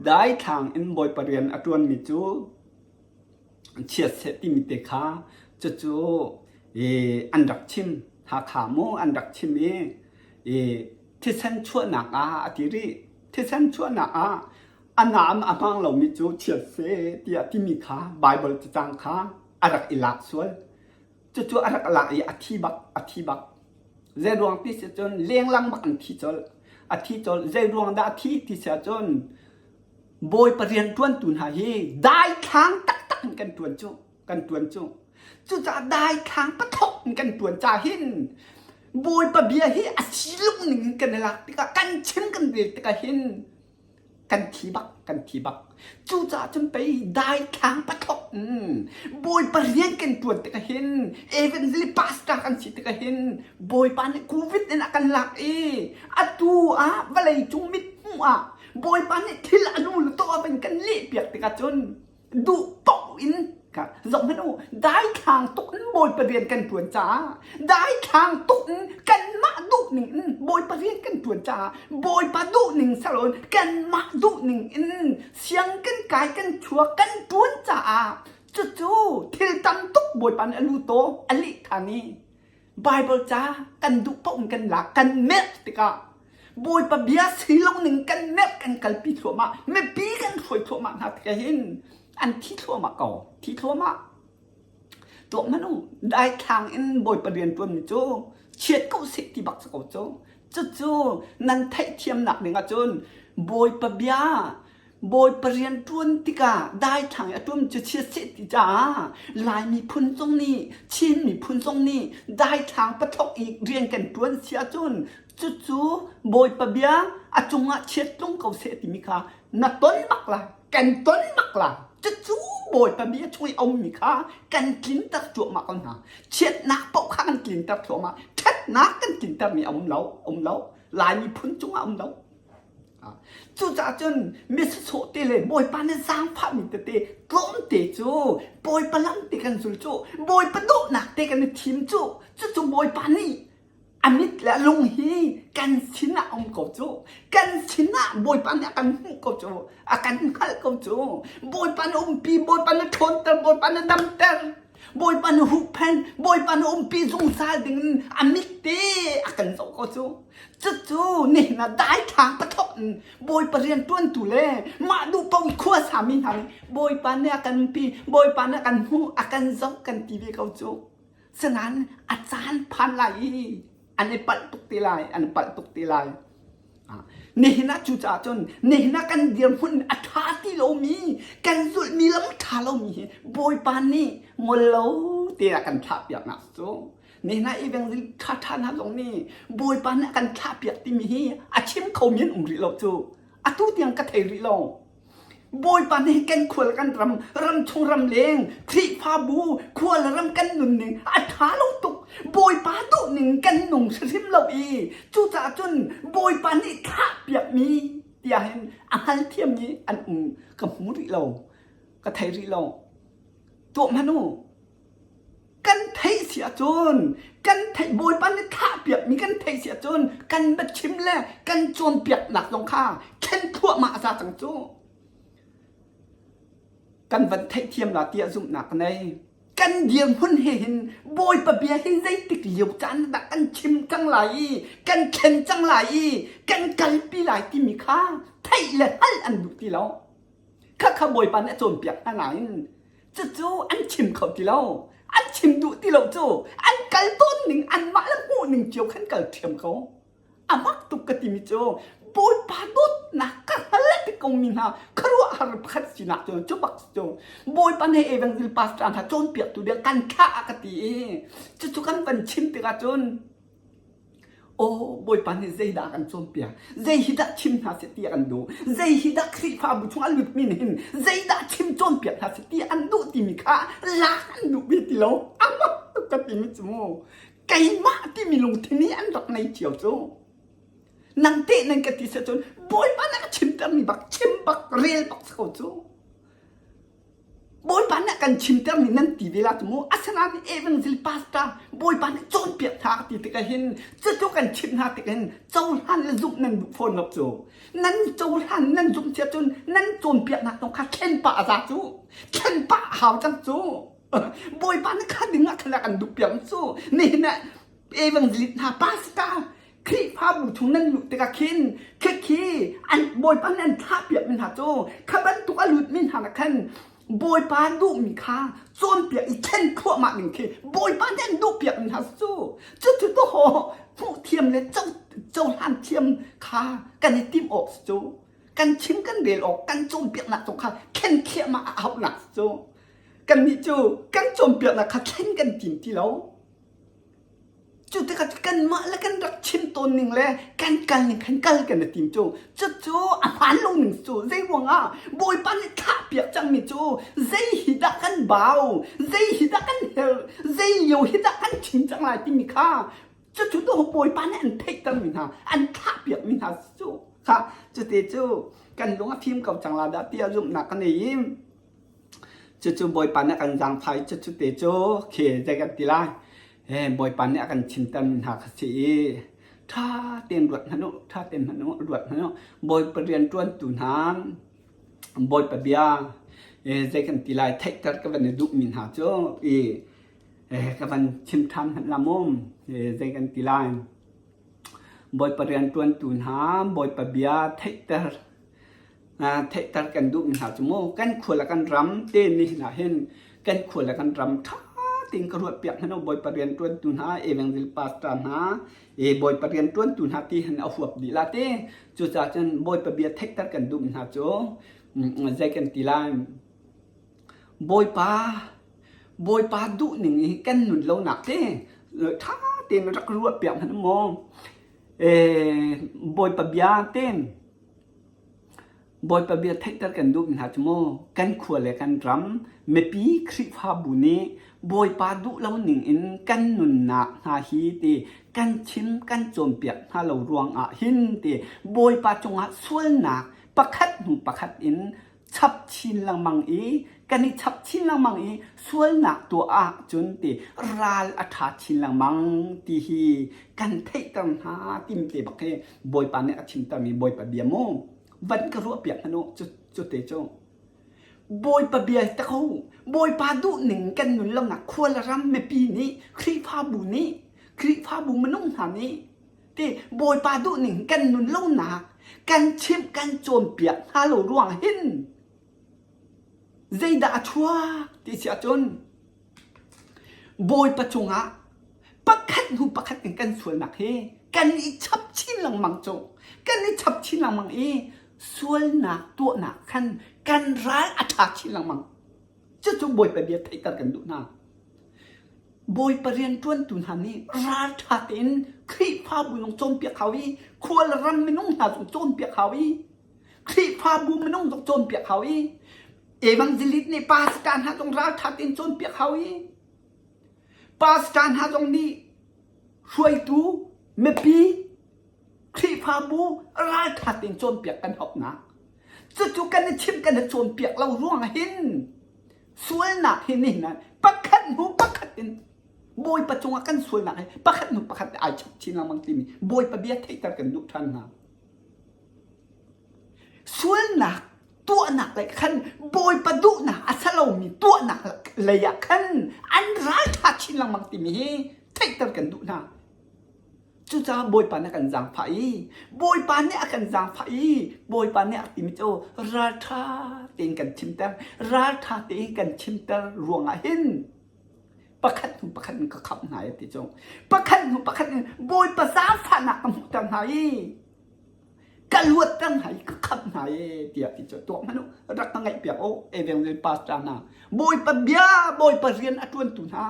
daithlang in Bawipa rian a ṭuanmi cu chiat seh timi te kha cucu an rak chim. Hakha mu an rak chim i thisen chuahnak ah a ti rih. Thisen chuahnak ah a naam a hmang lomi cu chiat seh tiah timi kha Baibal cacang kha a rak i lak sual. Cucu a rak lak i a thi bak, a thi bak. Zeiruang ti si cun lenglang bak an thi colh. A thi colh. Zei ruang dah a thi ti si ahcun Bawipa rianṭuantu hna hi daithlang taktak in kan ṭuan cu. Kan ṭuan cu. Cucaah daithlang pathok in kan ṭuan ca hin Bawipa bia hi a silung ning in kan i lak tikah kan chim kan rel tikah hin kan thi bak kan thi bak cucaah cun pei daithlang pathok in Bawipa rian kan ṭuan tikah hin evangelist pastor kan si tikah hin Bawipa nih covid in a kan lak i atu ah vawlei cung mit hmuh ah Bawipa nih thil a lu le taw in kan leh piak tikah cun duh paoh in ka zoh hmanh u daithlang tuk in Bawipa rian kan ṭuan caah daithlang tuk in kanmah duh ning in Bawipa rian kan ṭuan caah Bawipa duh ning saloin kanmah duh ning in siang kan kai kan chuak kan ṭuan caah cucu thil tam tuk Bawipa nih a lu taw a leh ṭhan i Bible ca kan duh paoh in kan lak kan merh tikah Bawipa bia si lo ning kan merh kan kalpi thluahmah mipi kan hruai thluahmah hna tikah hin an thi thluahmah ko thi thluahmah tuah hmanh u daithlang in Bawipa rian ṭuanmi cu chiat ko seh ti bak si ko cu cucu nan theihthiamnak ding ahcun Bawipa bia Bawipa rian ṭuan tikah daithlang i a ṭum cu chiat seh ti caah Lai miphun zong nih Chin miphun zong nih daithlang pathok i rian kan ṭuan si ahcun cucu Bawipa bia a cungah chiat tlung ko seh timi kha na ton bak lai kan ton bak lai cucu Bawipa bia chung i a ummi kha kan tlinter cuahmah ko hna chiatnak paoh kha kan tlinter thluahmah ṭhatnak kan tlintermi a um lo um lo Lai miphun cungah a um lo Cucaah cun misasawh te le Bawipa nih zaangfahmi tete tlawmte cu Bawipa lam te kan zul cu Bawipa dawhnak te kan i thim cu cucu Bawipa nih a mit le a lung hi kan sinah a um ko cu kan sinah Bawipa nih a kan hmuh ko cu a kan hngalh ko cu Bawipa nih umpi Bawipa nih ṭhawnter Bawipa nih damter Bawipa nih huhphenh Bawipa nih umpi zungzal dingin a mit te a kan zoh ko cu Cucu nihin ah daithlang pathok in Bawipa rianṭuantu le mah duh paoh i khua sami hna nih Bawipa nih a kan pi, Bawipa nih a kan hmuh, a kan zoh kan ti ve ko cu. Sinain a caan phan lai i an i palh tuk te lai, an i palh tuk te lai. Nihin ah cucaah cun nihin ah kan dirhmun a ṭha ti lomi, kan zulhmi lam ṭha lomi hi Bawipa nih ngol lo te a kan thlahpiaknak cu. Nihin ah evangelist ṭhaṭha hna zong nih Bawipa nih a kan thlahpiak timi hi a chim khomi an um rih lo cu. Atu tiang ka thei rih lo. Bawipa nih kan khual kan ram, ramchung ramleng, Khrihfabu, khua le ram kan nunning a ṭha lo tuk. Bawipa duhning kan nung hrimhrim lo i cucaah cun Bawipa nih thlahpiakmi tiah hin a hngalthiammi an um ka hmu rih lo. Ka thei rih lo. Tuah hmanh u. Kan theih si ahcun kan theih Bawipa nih thlahpiakmi kan theih si ahcun kan biachim le kan cawnpiaknak zong kha thlen thluahmah a za cang cu. Kan van theihthiam la tiah zumhnak ka nei. Kan dirhmun he hin Bawipa bia hi zeitik lio caan dah kan chim cang lai i kan thlen cang lai i kan kalpi lai timi kha theih le hngalh an duh ti lo. Khakha Bawipa nih a cawnpiak hna nain cucu an chim kho ti lo. An chim duh ti lo cu an kal tawn ning anmah le hmuh ning cio khan kal ṭhiam ko. A mak tuk ka timi cu Bawipa dawtnak ka hngal ti ko mi hna khuaruahhar pakhat sinak cu cu bak cu Bawipa nih evangel pastor hna cawnpiaktu ding kan thlah a ka ti i cucu kan van chim tikah cun Aw Bawipa nih zeidah a kan cawnpiak? Zei hi dah chim hna seh ti a kan duh? Zei hi dah Khrihfabu chung a lutmi nih hin zeidah chim cawnpiak hna seh ti an duh timi kha lak an duh ve ti lo. A mak tuk ka timi cu mu. Keimah timi lungthin hi an rak nei cio cu. Nang teh nan ka ti seh cun Bawipa nih a ka chimtermi bak chim bak rel bak si ko cu. Bawipa nih a kan chimtermi nan ti ve la cu mu. Asinain evangel pastor Bawipa nih cawnpiak hna a ti tikah hin cucu kan chimh hna tikah hin cohlan le zumh nan duh fawn lo cu. Nan cohlan nan zumh cia cun nan cawnpiaknak zong kha thlen pah a za cu. Thlen pah a hau cang cu. Bawipa nih kha ding ah khan a kan duh piak cu. Nihin ah evangelist hna pastor Khrihfabu chung nan luh tikah khin khikhi an Bawipa nih an thlahpiakmi hna cu kha bantuk a lutmi hna nih khan Bawipa duhmi kha cawnpiak i thlen thluahmah ding khi Bawipa nih an duhpiakmi hna cu cucu to. Hmuh thiam le cohlan thiam kha kan i timh awk si cu. Kan chim kan rel awk kan cawnpiaknak zong kha thlen thliahmah a hauhnak si cu. Kannih cu kan cawnpiaknak kha thlen kan tim ti lo. Cu tikah kanmah le kan rak chim tawn ning le kan kal ning khan kal kan i tim cu. Cucu a hmaan lo ning cu zei ruangah Bawipa nih thlahpiak cangmi cu zei hi dah kan bau, zei hi dah kan herh, zei lio hi dah kan chim cang lai timi kha cucu tu Bawipa nih an theihtermi hna, an thlahpiakmi hna cu kha cuti cu kan lung a fim ko cang la dah tiah zumhnak ka nei i Cucu Bawipa nih a kan zaangfah i cucu te cu khi zei kan ti lai Bawipa nih a kan chimter mi hna kha si i ṭha tein ruat hmanh u, ṭha tein hmanh u, ruat hmanh u. Bawipa rianṭuantu hna, Bawipa bia zei kan ti lai theihter ka van i duhmi hna cu i ka van chim ṭhan hmanh la mu zei kan ti lai. Bawipa rianṭuantu hna, Bawipa bia theihter theihter kan duhmi hna cu mu kan khua le kan ram te ni hna hin kan khua le kan ram ṭha tein ka ruat piak hna Bawipa rianṭuantu hna evangel pastor hna e Bawipa rianṭuantu hna ti hin a huap dih la te cucaah cun Bawipa bia theihter kan duhmi hna cu zei kan ti lai Bawipa Bawipa duh ning i kan nun lonak te ṭha tein rak ruah piak hmanh maw Bawipa bia tein Bawipa bia theihter kan duhmi hna cu mu kan khua le kan ram mipi Khrihfabu nih Bawipa duh lo ning in kan nunnak hna hi ti kan chim kan cawnpiak hna lo ruangah hin ti Bawipa cungah sualnak pakhat hnu pakhat in chap chin lengmang i kan i chap chin lengmang i sualnak tuah ahcun ti ral a ṭha chin lengmang ti hi kan theihter hna tim te bak hi Bawipa nih a chimtermi Bawipa bia mu van ka ruah piak hmanh u cu cu te cu Bawipa bia te ko Bawipa duh ning kan nun lonak khua le ram mipi nih Khrihfabu nih Khrihfabu minung hna nih ti Bawipa duh ning kan nun lonak kan chimh kan cawnpiak hna lo ruang hin zeidah a chuak ti si ahcun Bawipa cungah pakhat hnu pakhat in kan sualnak hi kan i chap chin lengmang cu kan i chap chin lengmang i sualnak tuahnak khan kan ral a ṭha chin lengmang cucu Bawipa bia theihter kan duh hna Bawipa rianṭuantu hna nih ralṭha tein Khrihfabu zong cawnpiak hau i khual ram minung hna zong cawnpiak hau i Khrihfabu minung zong cawnpiak hau i evangelist nih pastor hna zong ralṭha tein cawnpiak hau i pastor hna zong nih hruaitu mipi Khrihfabu ralṭha tein cawnpiak kan hauhnak cucu kan i chimh kan i cawnpiak lo ruang hin sualnak hi nihin ah pakhat hnu pakhat in Bawipa cungah kan sualnak hi pakhat hnu pakhat ai chap chin lengmang timi Bawipa bia theihter kan duh ṭhan hna. Sualnak tuahnak lei khan Bawipa duhnak a si lomi tuahnak lei ah khan an ralṭha chin lengmang timi hi theihter kan duh hna. Cucaah Bawipa nih a kan zaangfah i Bawipa nih a kan zaangfah i Bawipa nih a timi cu ralṭha tein kan chimter ralṭha tein kan chimter ruangah hin pakhat hnu pakhat in ka khamh hna i ti cu pakhat hnu pakhat in Bawipa zaangfahnak ka hmuhter hna i ka luatter hna i ka khamh hna i tiah ti cu tuak hmanh u rak ka ngaihpiak u evangelist pastor hna Bawipa bia Bawipa rian a ṭuantu hna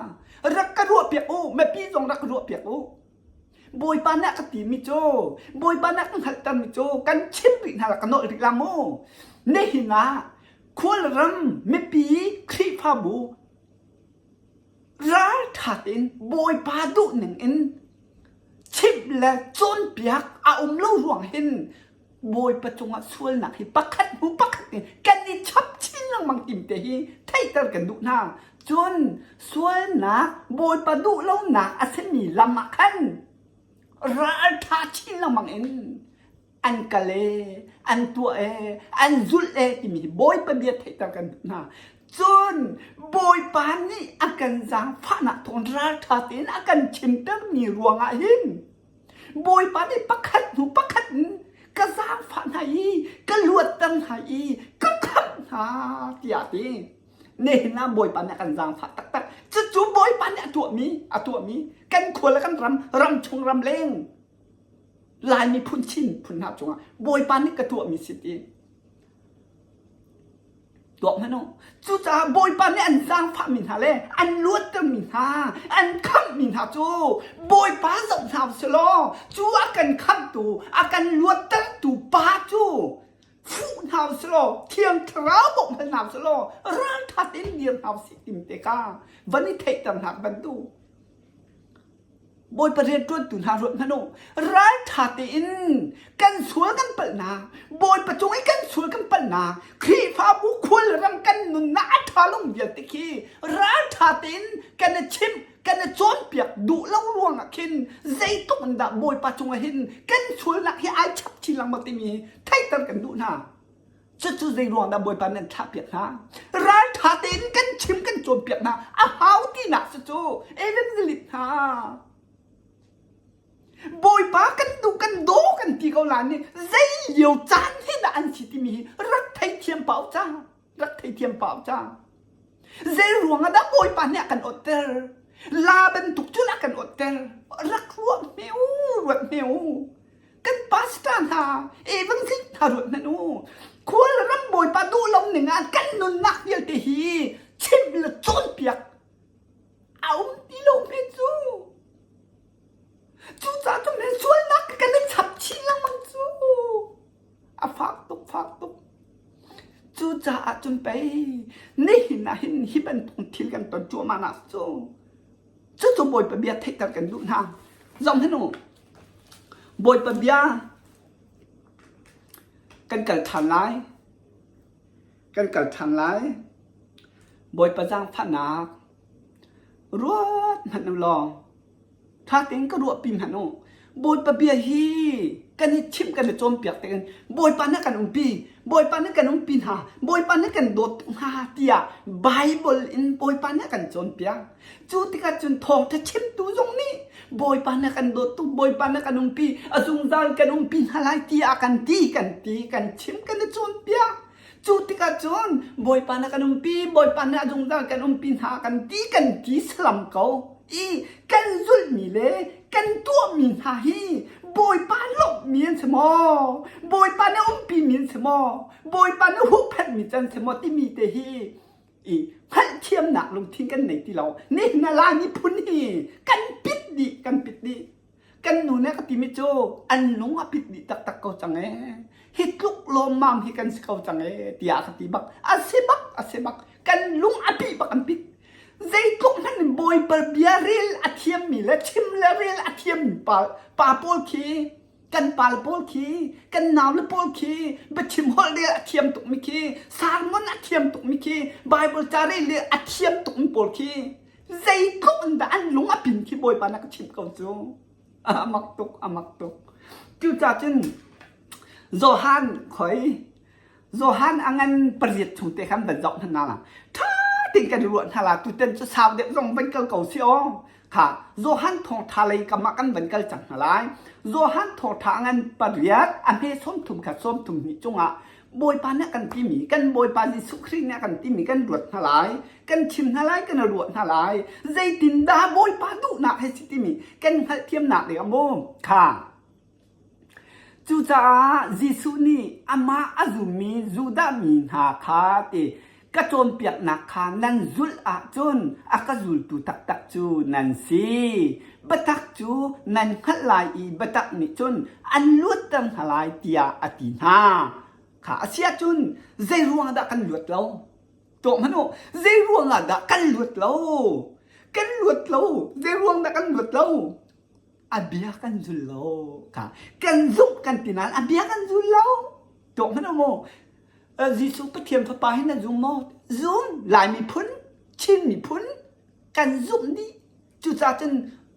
rak ka ruahpiak u mipi zong rak ka ruahpiak u Bawipa nih a ka timi cu Bawipa nih a ka hngalhtermi cu kan chim rih hna la ka nolh rih la mu nihin ah khualram mipi Khrihfabu ralṭha tein Bawipa duhning in chimh le cawnpiak a um lo ruang hin Bawipa cungah sualnak hi pakhat hnu pakhat in kan i chap chin lengmang tim te hi theihter kan duh hna. Cun sualnak Bawipa duh lonak a simi lam ah khan ralṭha chin lengmang in an kal e, an tuah e, an zulh e timi hi Bawipa bia theihter kan duh hna. Cun Bawipa nih a kan zaangfahnak thawng ralṭha tein a kan chimtermi ruangah hin Bawipa nih pakhat hnu pakhat in ka zaangfah hna i ka luatter hna i ka khamh hna tiah a ti. Nihin ah Bawipa nih a kan zaangfah taktak. Cucu Bawipa. Bawipa nih a tuahmi a tuahmi kan khua le kan ram ram chung ram leng Lai miphun Chin phun hna cungah Bawipa nih ka tuahmi si ti tuah hmanh u. Cucaah Bawipa nih an zaangfahmi hna le an luattermi hna, an khamhmi hna cu Bawipa zoh hna usih law cu a kan khamhtu, a kan luattertu pa cu fuh hna usih law Thiang Thlarau bawmh hal hna usih law ralṭha tein dir hna usih tim te kha van i theihter hna ka van duh. Bawipa rianṭuantu hna ruat hmanh u. Ralṭha tein kan sual kan palhnak, Bawipa cung i kan sual kan palhnak, Khrihfabu khual ram kan nunnak a ṭha lung vialte khi ralṭha tein kan i chimh, kan i cawnpiak duh lo ruangah khin zeitluk in dah Bawipa cungah hin kan sualnak hi ai chap chin lengmang timi theihter kan duh hna. Cucu zei ruang dah Bawipa nan thlahpiak hna? Ralṭha tein kan chim kan cawnpiak hna a hau tinak si cu evangelist hna. Bawipa kan duh kan daw kan ti ko la nih zei lio caan hi dah an si timi hi rak theithiam pau ca rak theithiam pau ca. Zei ruang ah dah Bawipa nih a kan awtter? La bantuk cun a kan awtter. Rak ruah hme u, ruat hme u. Kan pastor hna, evangelist hna ruat hmanh u. Khual ram Bawipa duh lo ning ah kan nunnak vialte hi chimh le cawnpiak a um ti lo hme cu. Cucaah cun sualnak kan i chap chin lengmang cu. A fak tuk, fak tuk. Cucaah cun pei nihin ah hin hi bantuk thil kan ton cuahmah nak cu. Cucu Bawipa bia theihter kan duh hna. Zoh hmanh u. Bawipa bia kan kal ṭhan lai. Kan kal ṭhan lai. Bawipa zaangfahnak ruat hmanh u law ṭha tein ka ruahpi hmanh u. Bawipa bia hi kan i chimh kan i cawnpiak tein Bawipa nih a kan umpi, Bawipa nih kan umpi hna, Bawipa nih kan dawt tuk hna tiah Baibal in Bawipa nih a kan cawnpiak. Cu tikah cun thawngṭha chimtu zong nih Bawipa nih a kan dawt tuk, Bawipa nih a kan umpi, a zungzal kan umpi hna lai tiah a kan ti, kan ti, kan chim, kan i cawnpiak. Cu tikah cun Bawipa nih a kan umpi, Bawipa nih a zungzal kan umpi hna kan ti, kan ti salam ko. I kan zulhmi le kan tuahmi hna hi Bawipa lawmhmi an si maw? Bawipa nih umpimi an si maw? Bawipa nih huhphenhmi cu an si maw timi te hi i hngalhthiamnak lungthin kan nei ti lo. Nihin ah Lai miphun hi kan pit dih, kan pit dih. Kan nu nih a ka timi cu an lung a pit dih taktak ko cang ee. Hi tluk lawmmam hi kan si ko cang ee tiah a ka ti bak. A si bak, a si bak. Kan lung a pih bak an pit. Zeitluk hmanh in Bawipa bia rel a thiammi le chim le rel a thiammi pa, pa pawl khi kan pal pawl khi kan naule pawl khi biachim holh rel a thiam tukmi khi sermon a thiam tukmi khi Bible ca rel le a thiam tukmi pawl khi zeitluk in dah an lung a pin khi Bawipa na ka chimh ko cu a mak tuk a mak tuk cucaah cun Johan khoi Johan a ngan pariat chung te khan van zoh hna la ṭha tein kan i ruah hna la tutan cu sau deuh zong van kal ko si aw kha Johan thawngṭha lei kam ah kan van kal cang hna lai Johan thawngṭha a ngan pariat a hme 30 kha 32 cungah Bawipa nih a kan timi kan Bawipa Jesuh Khrih nih a kan timi kan ruat hna lai kan chim hna lai kan ruah hna lai zeitindah Bawipa duhnak he si timi kan hngalhthiamnak ding ah maw kha Cucaah Jesuh nih amah a zummi Judah mi hna kha ti ka cawnpiaknak kha nan zulh ahcun a ka zultu taktak cu nan si. Biatak cu nan hngalh lai i biatak nih cun an luatter hna lai tiah a ti hna. Kha a si ahcun zei ruangah dah kan luat lo? Tuah hmanh u, zei ruangah dah kan luat lo? Kan luat lo. Zei ruang dah kan luat lo? A bia kan zul lo. Kha kan zumh kan ti nain a bia kan zul lo. Tuah hmanh u mu. Jesuh Pathian Fapa hi na zum maw? Zum. Lai miphun, Chin miphun kan zumh dih. Cucaah cun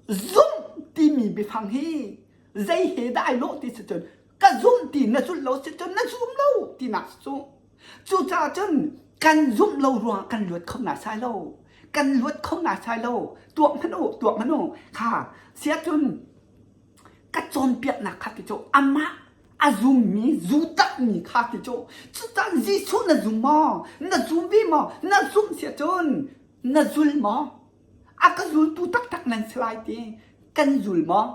zumh timi biafang hi zei he dah ai lawh ti si cun ka zumh ti na zulh lo si cun na zum lo tinak si cu. Cucaah cun kan zumh lo ruangah kan luat kho naisai lo. Kan luat kho naisai lo. Tuak hmanh u, tuak hmanh u. Kha siah cun ka cawnpiaknak kha ti cu amah a zummi zu takmi kha ti cu cucaah Jesuh na zum maw? Na zum ve maw? Na zumh siah cun na zul maw? A ka zultu taktak nan si lai ti. Kan zul maw?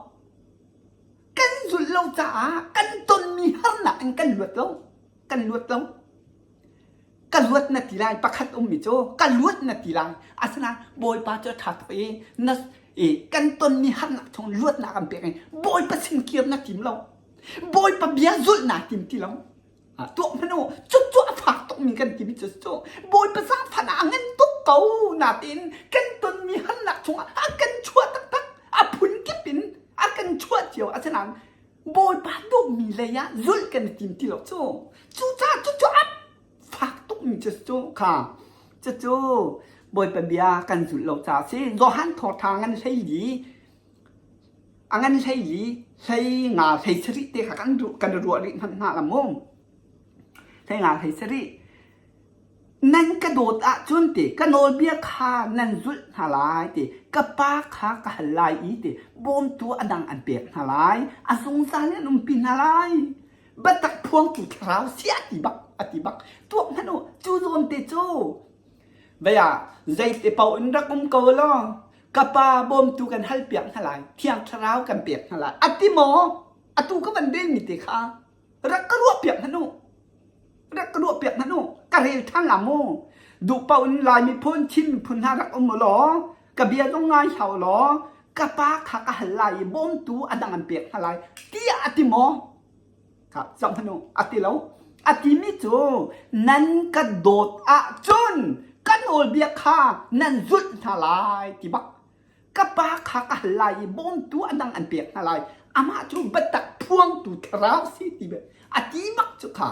Kan zulh lo caah kan tonmi harnak in kan luat lo. Kan luat lo. Ka luat na ti lai pakhat ummi cu ka luat na ti lai. Asinain Bawipa cu a ṭha tuk i na i kan tonmi harnak chung luatnak an pek i Bawipa sin kir na tim lo. Bawipa bia zulh naa tim ti lo. Tuah hmanh u, cucu a fak tukmi kan timi cu cu Bawipa zaangfahnak a ngan tuk ko nain kan tonmi harnak chungah a kan chuah taktak a phun kip in a kan chuah cio asinain Bawipa duhmi lei ah zulh kan i tim ti lo cu cucaah cucu a fak tukmi cu cu kha cucu Bawipa bia kan zulh lo caah a si Johan thawngṭha ngan 14 A ngan 14, 15, 17 te kha kan kan i ruah rih hmanh hna la mu. 15, 17. Nan ka dawt ahcun ti ka nawlbia kha nan zulh hna lai ti ka pa kha ka hal lai i ti bawmtu a dang an pek hna lai a zungzal in an umpi hna lai biatak phuangtu thlarau si a ti bak a ti bak tuak hmanh u cu zawn te cu Vei ah zeite paoh in rak um ko law ka pa bawmtu kan halpiak hna lai, Thiang Thlarau kan pek hna lai. A ti maw? Atu ka van relmi te kha rak ka ruahpiak hmanh u. Rak ka ruahpiak hmanh u. Ka rel ṭhan la mu. Duh paoh in Lai miphun, Chin miphun hna rak um u law, ka bia zong ngai hlah u law, ka pa kha ka hal lai i bawmtu a dang an pek hna lai tiah a ti maw? Kha zoh hmanh u, a ti lo. A timi cu nan ka dawt ahcun ka nawlbia kha nan zulh hna lai ti bak. Ka pa kha ka hal lai i bawmtu a dang an pek hna lai. Amah cu biatak phuangtu thlarau si ti bak. A ti bak cu kha.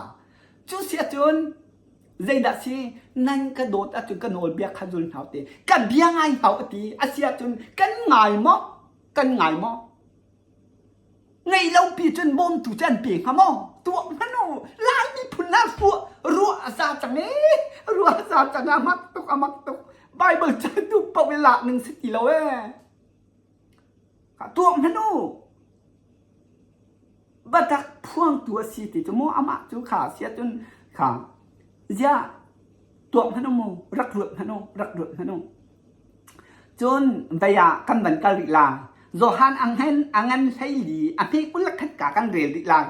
Cu si ahcun zeidah si nan ka dawt ahcun ka nawlbia kha zul hna u ti. Ka bia ngai hna u a ti. A si ahcun kan ngai maw? Kan ngai maw? Ngei lo pi cun bawmtu cu an pe hnga maw? Tuah hmanh u. Lai miphun ah ruah ruah a za cang ee. Ruah a za cang a mak tuk a mak tuk. Bible ca duh paoh i lak ning si ti lo ee. Tuah hmanh u. Batak phuangtu a si ti cu mu amah cu kha si ahcun kha ziah tuah hmanh u mu rak ruat hmanh u rak ruat hmanh u. Cun vei ah kan van kal rih lai. Johan a ngan a ngan 14 a hme 20 le khat ka kan rel rih lai.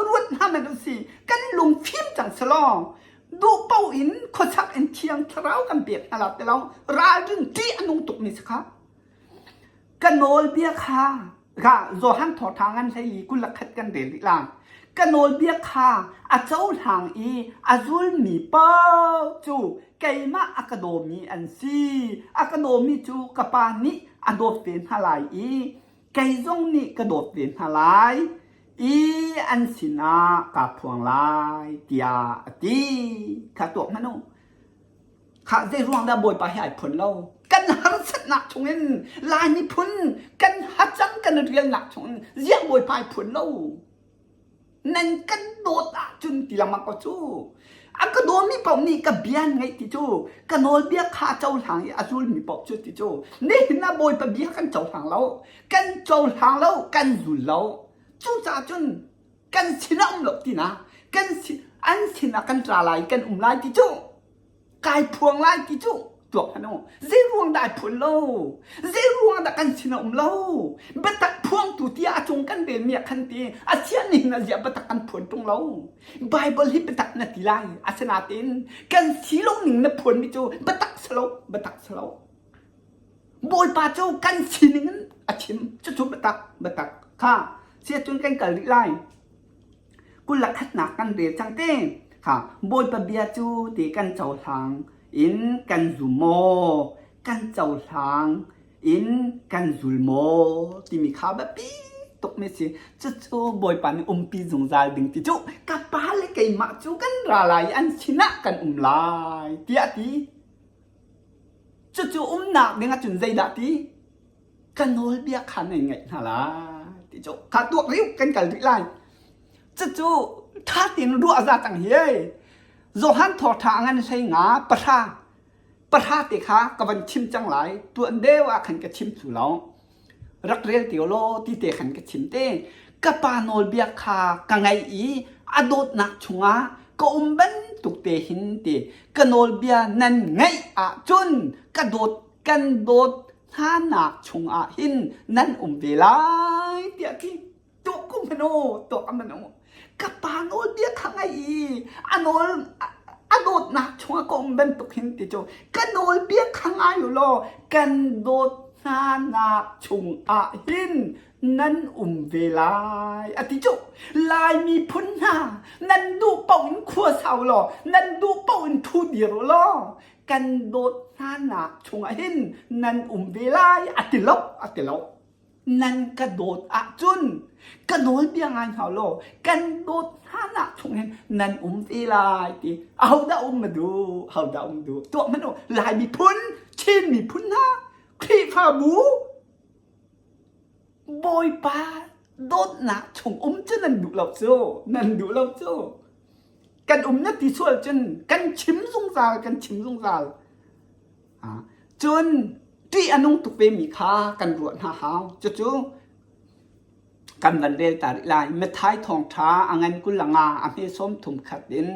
Ruat hna hmanh u si kan lung fim cang selaw duh paoh in khuachak in thiang thlarau kan pek hna la ti lo ralring ṭih a nung tukmi si kha. Ka nawlbia kha Ka Johan thawngṭha ngan 14 21 kan rel rih lai. Ka nawlbia kha a cohlang i a zulmi paoh cu keimah a ka dawmi an si. A ka dawmi cu ka Pa nih a dawt ve hna lai i kei zong nih ka dawt ve hna lai i an sinah kaa phuang lai tiah a ti. Kha tuak hmanh u. Khah zei ruang dah Bawipa hi ai phun lo? Kan harsatnak chungin Lai miphun kan hacang kan rialnak chungin ziah Bawipa ai phun lo? Nan kan dawt ahcun ti lengmang ko cu. A ka dawmi paoh nih ka bia an ngaih ti cu, ka nawlbia kha a cohlang i a zulmi paoh cu ti cu. Nihin ah Bawipa bia kan cohlang lo, kan cohlang lo, kan zul lo. Cucaah cun kan sinah um lo tinak, kan sin, an sinah kan tla lai, kan um lai ti cu. Kai phuang lai ti cu tuak hmanh u. Zei ruang dah ai phuan lo? Zei ruang dah kan sin a um lo? Biatak phuangtu tiah a cung kan relmi ah khan ti a siah nihin ah ziah biatak kan phuan ṭung lo? Bible hi biatak na ti lai. Asinain kan si lo ning na phuanmi cu biatak si lo, biatak si lo. Bawipa cu kan sining in a chim. Cucu biatak, biatak kha siacun kan kal rih lai. 21nak kan rel cang te. Kha Bawipa bia cu ti kan cohlang in kan zum maw? Kan cohlang in kan zul maw? Timi kha biapi tukmi si. Cucu Bawipa nih umpi zungzal ding ti cu ka pa le keimah cu kan ra lai i an sinah kan um lai tiah a ti. Cucu umnak ding ahcun zeidah ti? Ka nawlbia kha nan ngaih hna lai ti cu kha tuak riu kan kal rih lai. Cucu ṭha tein ruah za cang hi ei. Johan thawngṭha ngan 15 pahra pahra te kha ka van chim cang lai. Tuan deuh ah khan ka chim thlu lo. Rak rel te law ti te khan ka chim te. Ka pa nawlbia kha ka ngaih i a dawtnak chungah ka um bantuk te hin ti ka nawlbia nan ngaih ahcun ka dawt kan dawt. hnanak chungah hin nan um ve lai tiah ti. Tuah ko hmanh u, tuah hmanh u. Ka pa nawlbia kha ngai i a nawl a dawtnak chungah ka um bantuk hin ti cu ka nawlbia kha ngai u law kan dawt hnanak chungah hin nan um ve lai a ti cu. Lai miphun hna nan duh paoh in khua sau law nan duh paoh in thu dir u law kan dawt hnanak chungah hin nan um ve lai a ti lo a ti lo. Nan ka dawt ahcun ka nawlbia ngai hna law kan dawt hnanak chung hin nan um ve lai ti. Ahodah um a duh? Ahodah um duh? Tuah hmanh u. Lai miphun, Chin miphun hna, Khrihfabu, Bawipa dawtnak chung um cu nan duh lo cu. Nan duh lo cu. Kan um na ti sual cun kan chim zungzal, kan chim zungzal. Cun ṭih a nung tuk vemi kha kan ruah hna hau. Cucu kan van rel ta rih lai. Matthai thawngṭha a ngan 25 a hme 31 in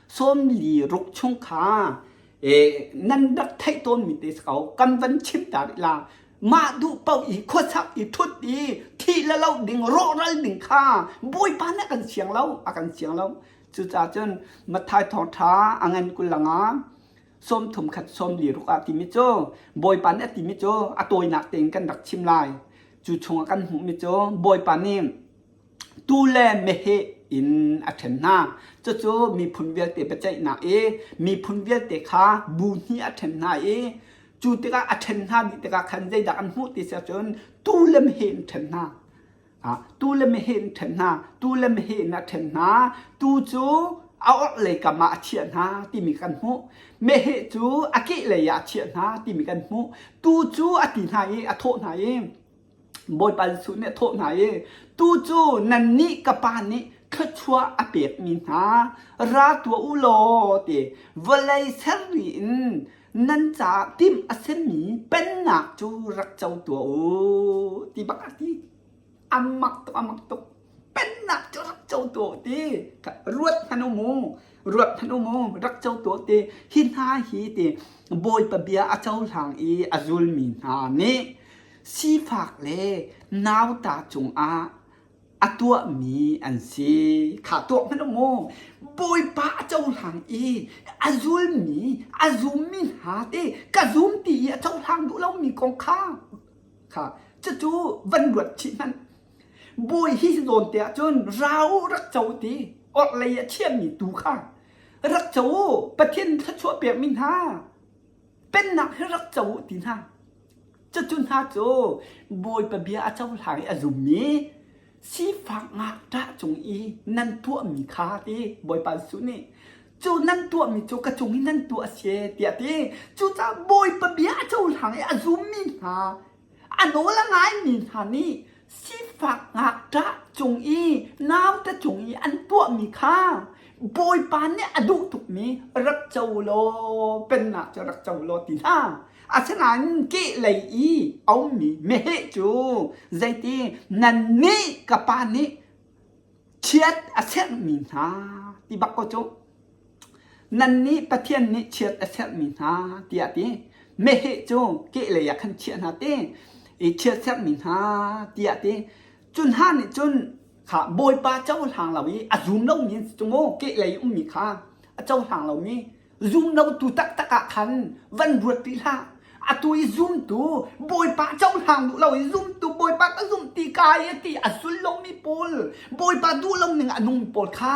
46 chung kha nan rak theih tawnmi te si ko. Kan van chim ta rih la. Mah duh paoh i khuasak i ṭhut i thih le lo ding rawhral ding kha Bawipa nih a kan siang lo, a kan siang lo. Cucaah cun Matthai thawngṭha a ngan 25 30 khat 46 ah timi cu Bawipa nih a timi cu a tawinak tein kan rak chim lai. Cu chungah kan hmuhmi cu Bawipa nih tuu le meheh in a ṭhen hna. Cucu miphun vialte biaceihnak i miphun vialte kha bu hnih a ṭhen hna i cu tikah a ṭhen hna dih tikah khan zeidah an hmuh ti si ahcun tuu le meheh in ṭhen hna. Tuu le meheh in ṭhen hna, tuu le meheh in a ṭhen hna, tuu cu a orhlei kam ah a chiah hna timi kan hmuh. Meheh cu a kehlei ah a chiah hna timi kan hmuh. Tuu cu a ti hna i a thawh hna i Bawipa Jesuh nih a thawh hna i tuu cu nannih ka pa nih thluachuah a pekmi hna ra tuah u law ti vawlei serri in nan caah timh a simi pennak cu rak co tuah u ti bak a ti. A mak tuk, a mak tuk. Pennak cu rak co tuah u ti. Ruat hmanh u mu, ruat hmanh u mu, rak co tuah u ti. Hi hna hi ti Bawipa bia a cohlang i a zulmi hna nih sifak le nauta cungah a tuahmi an si. Kha tuah hmanh u mu. Bawipa a cohlang i a zulmi, a zummi hna te ka zum ti i a cohlang duh lomi kong kha kha cucu van ruat chih hmanh. Bawi hi zawn te ahcun ra u rak co ti orhlei a chiahmi tu kha rak co u Pathian thluachuah pekmi hna pennak hi rak co u ti hna. Cucu hna cu Bawipa bia a cohlang i a zummi sifak ngakṭah cung i nan tuahmi kha ti Bawipa Jesuh nih cu nan tuahmi cu ka cung i nan tuah a si tiah ti. Cucaah Bawipa bia a cohlang i a zummi hna a nawl a ngaimi hna nih sifak ngakṭah cung i naute cung i an tuahmi kha Bawipa nih a duh tukmi rak co law pennak cu rak co law ti hna. Asinain kehlei i a ummi meheh cu zeiti nannih ka pa nih chiat a serhmi hna ti bak ko cu. Nannih Pathian nih chiat a serhmi hna tiah ti. Meheh cu kehlei ah khan chiah hna ti. I chiat serhmi hna tiah ti. Cu hna nih cun kha Bawipa cohlang lo i a zum lomi an si cu mu kehlei ummi kha a cohlang lomi Zumlotu taktak ah khan van ruat ti hlah. Atu i zumtu Bawipa cohlang duh lo i zumtu Bawipa ka zumh ti ka i ti a sul lomi pawl Bawipa duh lo ning a nung pawl kha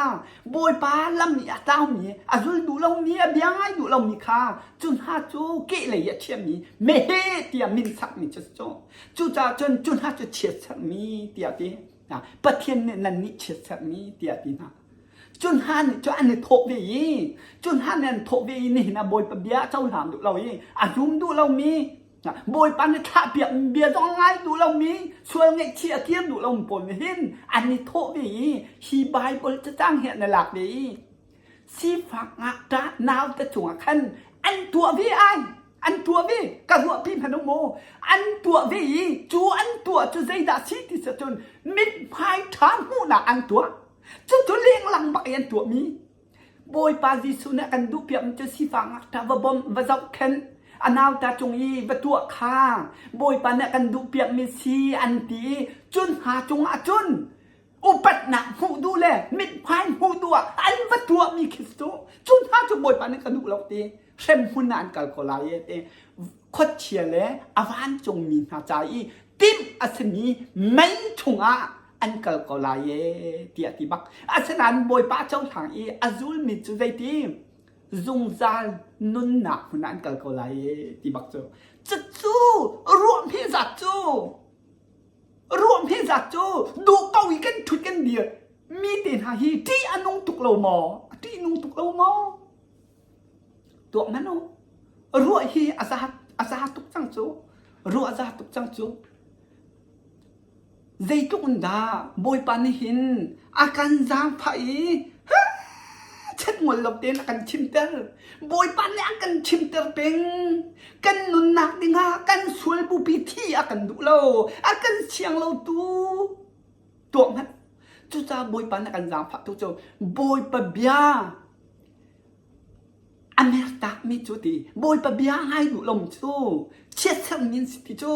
Bawipa lam i a tlaumi a zul duh lomi a bia ngai duh lomi kha cu hna cu kehlei a thiammi meheh tiah min sakmi cu cu cucaah cun cu hna cu chiatsermi tiah ti Pathian nih nannih chiatsermi tiah ti hna. Cu hna nih cu an i thawh ve i cu hna nih an thawh ve i nihin ah Bawipa bia a cohlang duh lo i a zum duh lomi Bawipa nih thlahpiak bia zong ngai duh lomi sual ngaihchih a kir duh lomi pawl nih hin an i thawh ve i hi Baibal cacang hi an i lak ve i sifak ngakṭah naute cungah khan an tuah ve ai an tuah ve ka ruahpi hmanh u mu an tuah ve i cu an tuah cu zeidah si ti si cun mithmai ṭha hmuhnak an tuah Cucu lenglang bak i an tuahmi. Bawipa Jesuh nih a kan duhpiakmi cu sifak ngakṭah va bawmh, va zohkhenh. A nauta cung i va tuah kha Bawipa nih a kan duhpiakmi si an ti i cun hna cungah cun upatnak hmuh duh le mithmai hmuh duh ah an va tuahmi khi cu cu hna cu Bawipa nih ka duh lo ti hremhmun ah an kal ko lai e ti khuachia le a vancungmi hna ca i timh a simi mei chungah an kal ko lai e tiah ti bak asinain Bawipa cohlang i a zulmi cu zeiti zungzal nunnak hmun ah an kal ko lai e ti bak cu cucu ruahmi zat cu Ruahmi zat cu duh ko i kan ṭhut kan dir mi te hna hi ṭih a nung tuk lo maw? A ṭih nung tuk lo maw? Tuak hmanh u. Ruah hi a za a za tuk cang cu. Ruah a za tuk cang cu. Zeitluk in dah Bawipa nih hin a kan zaangfah i chet ngol lo tein a kan chimter. Bawipa nih a kan chimter peng. Kan nunnak dingah kan sual bupi thi a kan duh lo. A kan siang lo tu tuah hmanh. Cucaah Bawipa nih a kan zaangfah tu cu Bawipa bia a mertakmi cu ti Bawipa bia ngai duh lo cu chiatsermi an si ti cu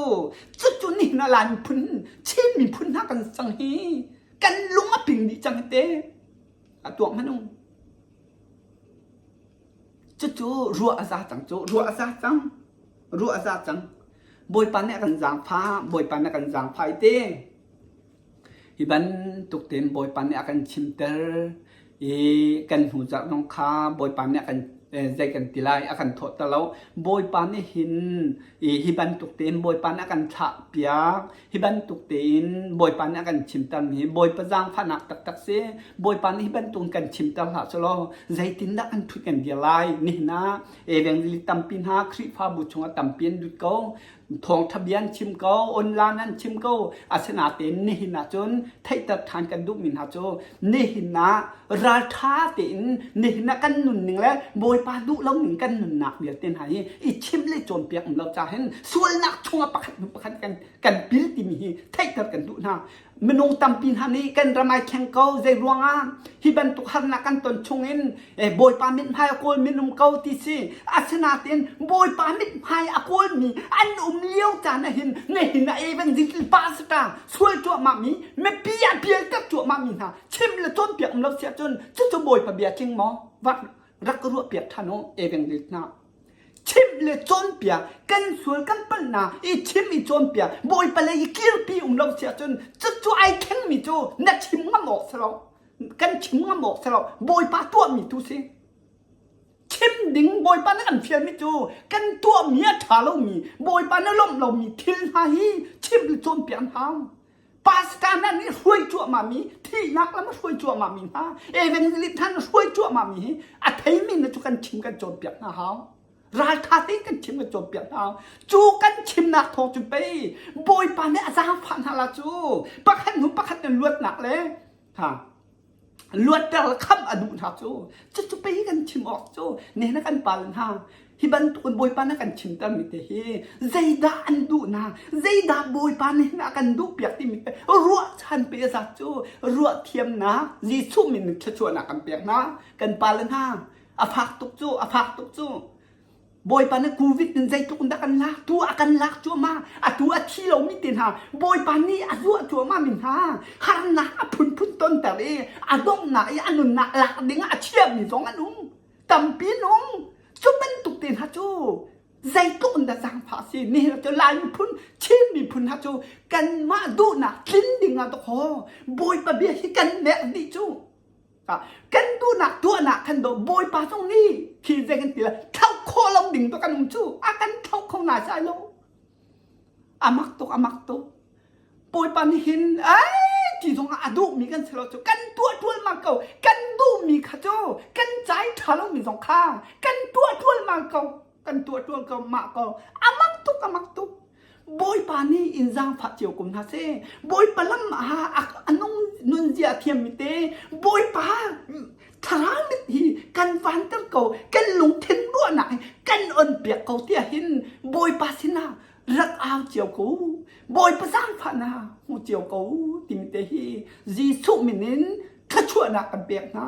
cucu nihin ah Lai miphun Chin miphun hna kan cang hi kan lung a ping dih cang hi te. A tuak hmanh u. Cucu ruah a za cang cu. Ruah a za cang. Ruah a za cang. Bawipa nih a kan zaangfah. Bawipa nih a kan zaangfah i te. Hi bantuk tein Bawipa nih a kan chimter i kan hnu zarh zong kha Bawipa nih a kan zei kan ti lai a kan thawhter lo. Bawipa nih hin hi bantuk tein Bawipa nih a kan thlahpiak. Hi bantuk tein Bawipa nih a kan chimtermi hi Bawipa zaangfahnak taktak si. Bawipa nih hi bantuk in kan chimter hlah selaw zeitindah kan ṭhut kan dir lai? Nihin ah evangelist tampi hna Khrihfabu chungah tampi an lut ko. Thawngṭha bia an chim ko, online an chim ko. Asinain nihin ah cun theihter ṭhan kan duhmi hna cu nihin ah ralṭha tein nihin ah kan nunning le Bawipa duh lo ning kan nunnak vialte hna hi i chimh le cawnpiak um lo ca hin sualnak chungah pakhat hnu pakhat kan kan pil timi hi theihter kan duh hna. Minung tampi hna nih kan ram ai thleng ko zei ruangah hi bantuk harnak kan ton chungin Bawipa mithmai a kawl minung ko ti si. Asinain Bawipa mithmai a kawlmi an um lio caan ah hin nihin ah evangelist pastor sual cuahmah mi mipi a pialter cuahmah mi hna chim le cawnpiak um lo si ahcun cucu Bawipa bia tling maw? Rak ka ruahpiak ṭhan u evangelist hna. Chimh le cawnpiak kan sual kan palhnak i chim i cawnpiak Bawipa lei i kirpi um lo si ahcun cucu ai thlengmi cu na chim ngam awk si lo. Kan chim ngam awk si lo. Bawipa tuahmi tu si. Chim ding Bawipa na kan fialmi cu kan tuahmi a ṭha lomi Bawipa na lawmh lomi thil hna hi chim le cawnpiak an hau. Pastor hna nih hruai cuahmahmi thihnak lam a hruai cuahmahmi hna evangelist hna nih hruai cuahmahmi hi a theimi na cu kan chim kan cawnpiak hna hau. Ralṭha tein kan chim kan cawnpiak hna hau. Cu kan chimnak thawng cun pei Bawipa nih a zaangfah hna la cu pakhat hnu pakhat in luatnak le ha luatter le khamh a duh hna cu cucu pei kan chim awk cu ne na kan pal hna hi bantukin bawipa na kan chimter mi te hi zeidah an duh na zeidah bawipa nih na kan duh piak timi te ruahchan pe zat cu ruah thiamnak Jesuh min thluachuahnak kan pek hna kan pal hna a fak tuk cu a fak tuk cu Bawipa nih Covid in zeitluk in dah kan lak tu a kan lak cuahmah atu a thi lomi te hna Bawipa nih a zuah cuahmah mi hna harnak a phunphun tonter i a donghnak i a nunnak lak ding ah a chiami zong an um tampi an um cu bantuk te hna cu zeitluk in dah zaangfah si nihin cu Lai miphun Chin miphun hna cu kanmah duhnak tlin ding ah dawkaw Bawipa bia hi kan merh dih cu Kan duhnak tuahnak khan do Bawipa zong nih khi zei kan ti la thlauh khawh lo ding to kan um cu a kan thlauh kho na sai lo amak tuk amak tuk Bawipa nih hin ai ti zong ah a duhmi kan si lo cu kan tuah tual ma ko kan duhmi kha cu kan cai tha lo mi zong kha kan tuah tual ma ko kan tuah tual ko mah ko amak tuk amak tuk Bawipa nih in zaangfah cio ko hna seh. Bawipa lam ah a nung nunzia thiammi te Bawipa thlarau mit hi kan vanter ko kan lungthin ruahnak hi kan on piak ko tiah hin Bawipa sinah rak au cio ko Bawipa zaangfahnak hmu cio ko timi te hi Jesuh min in thluachuahnak kan pek hna.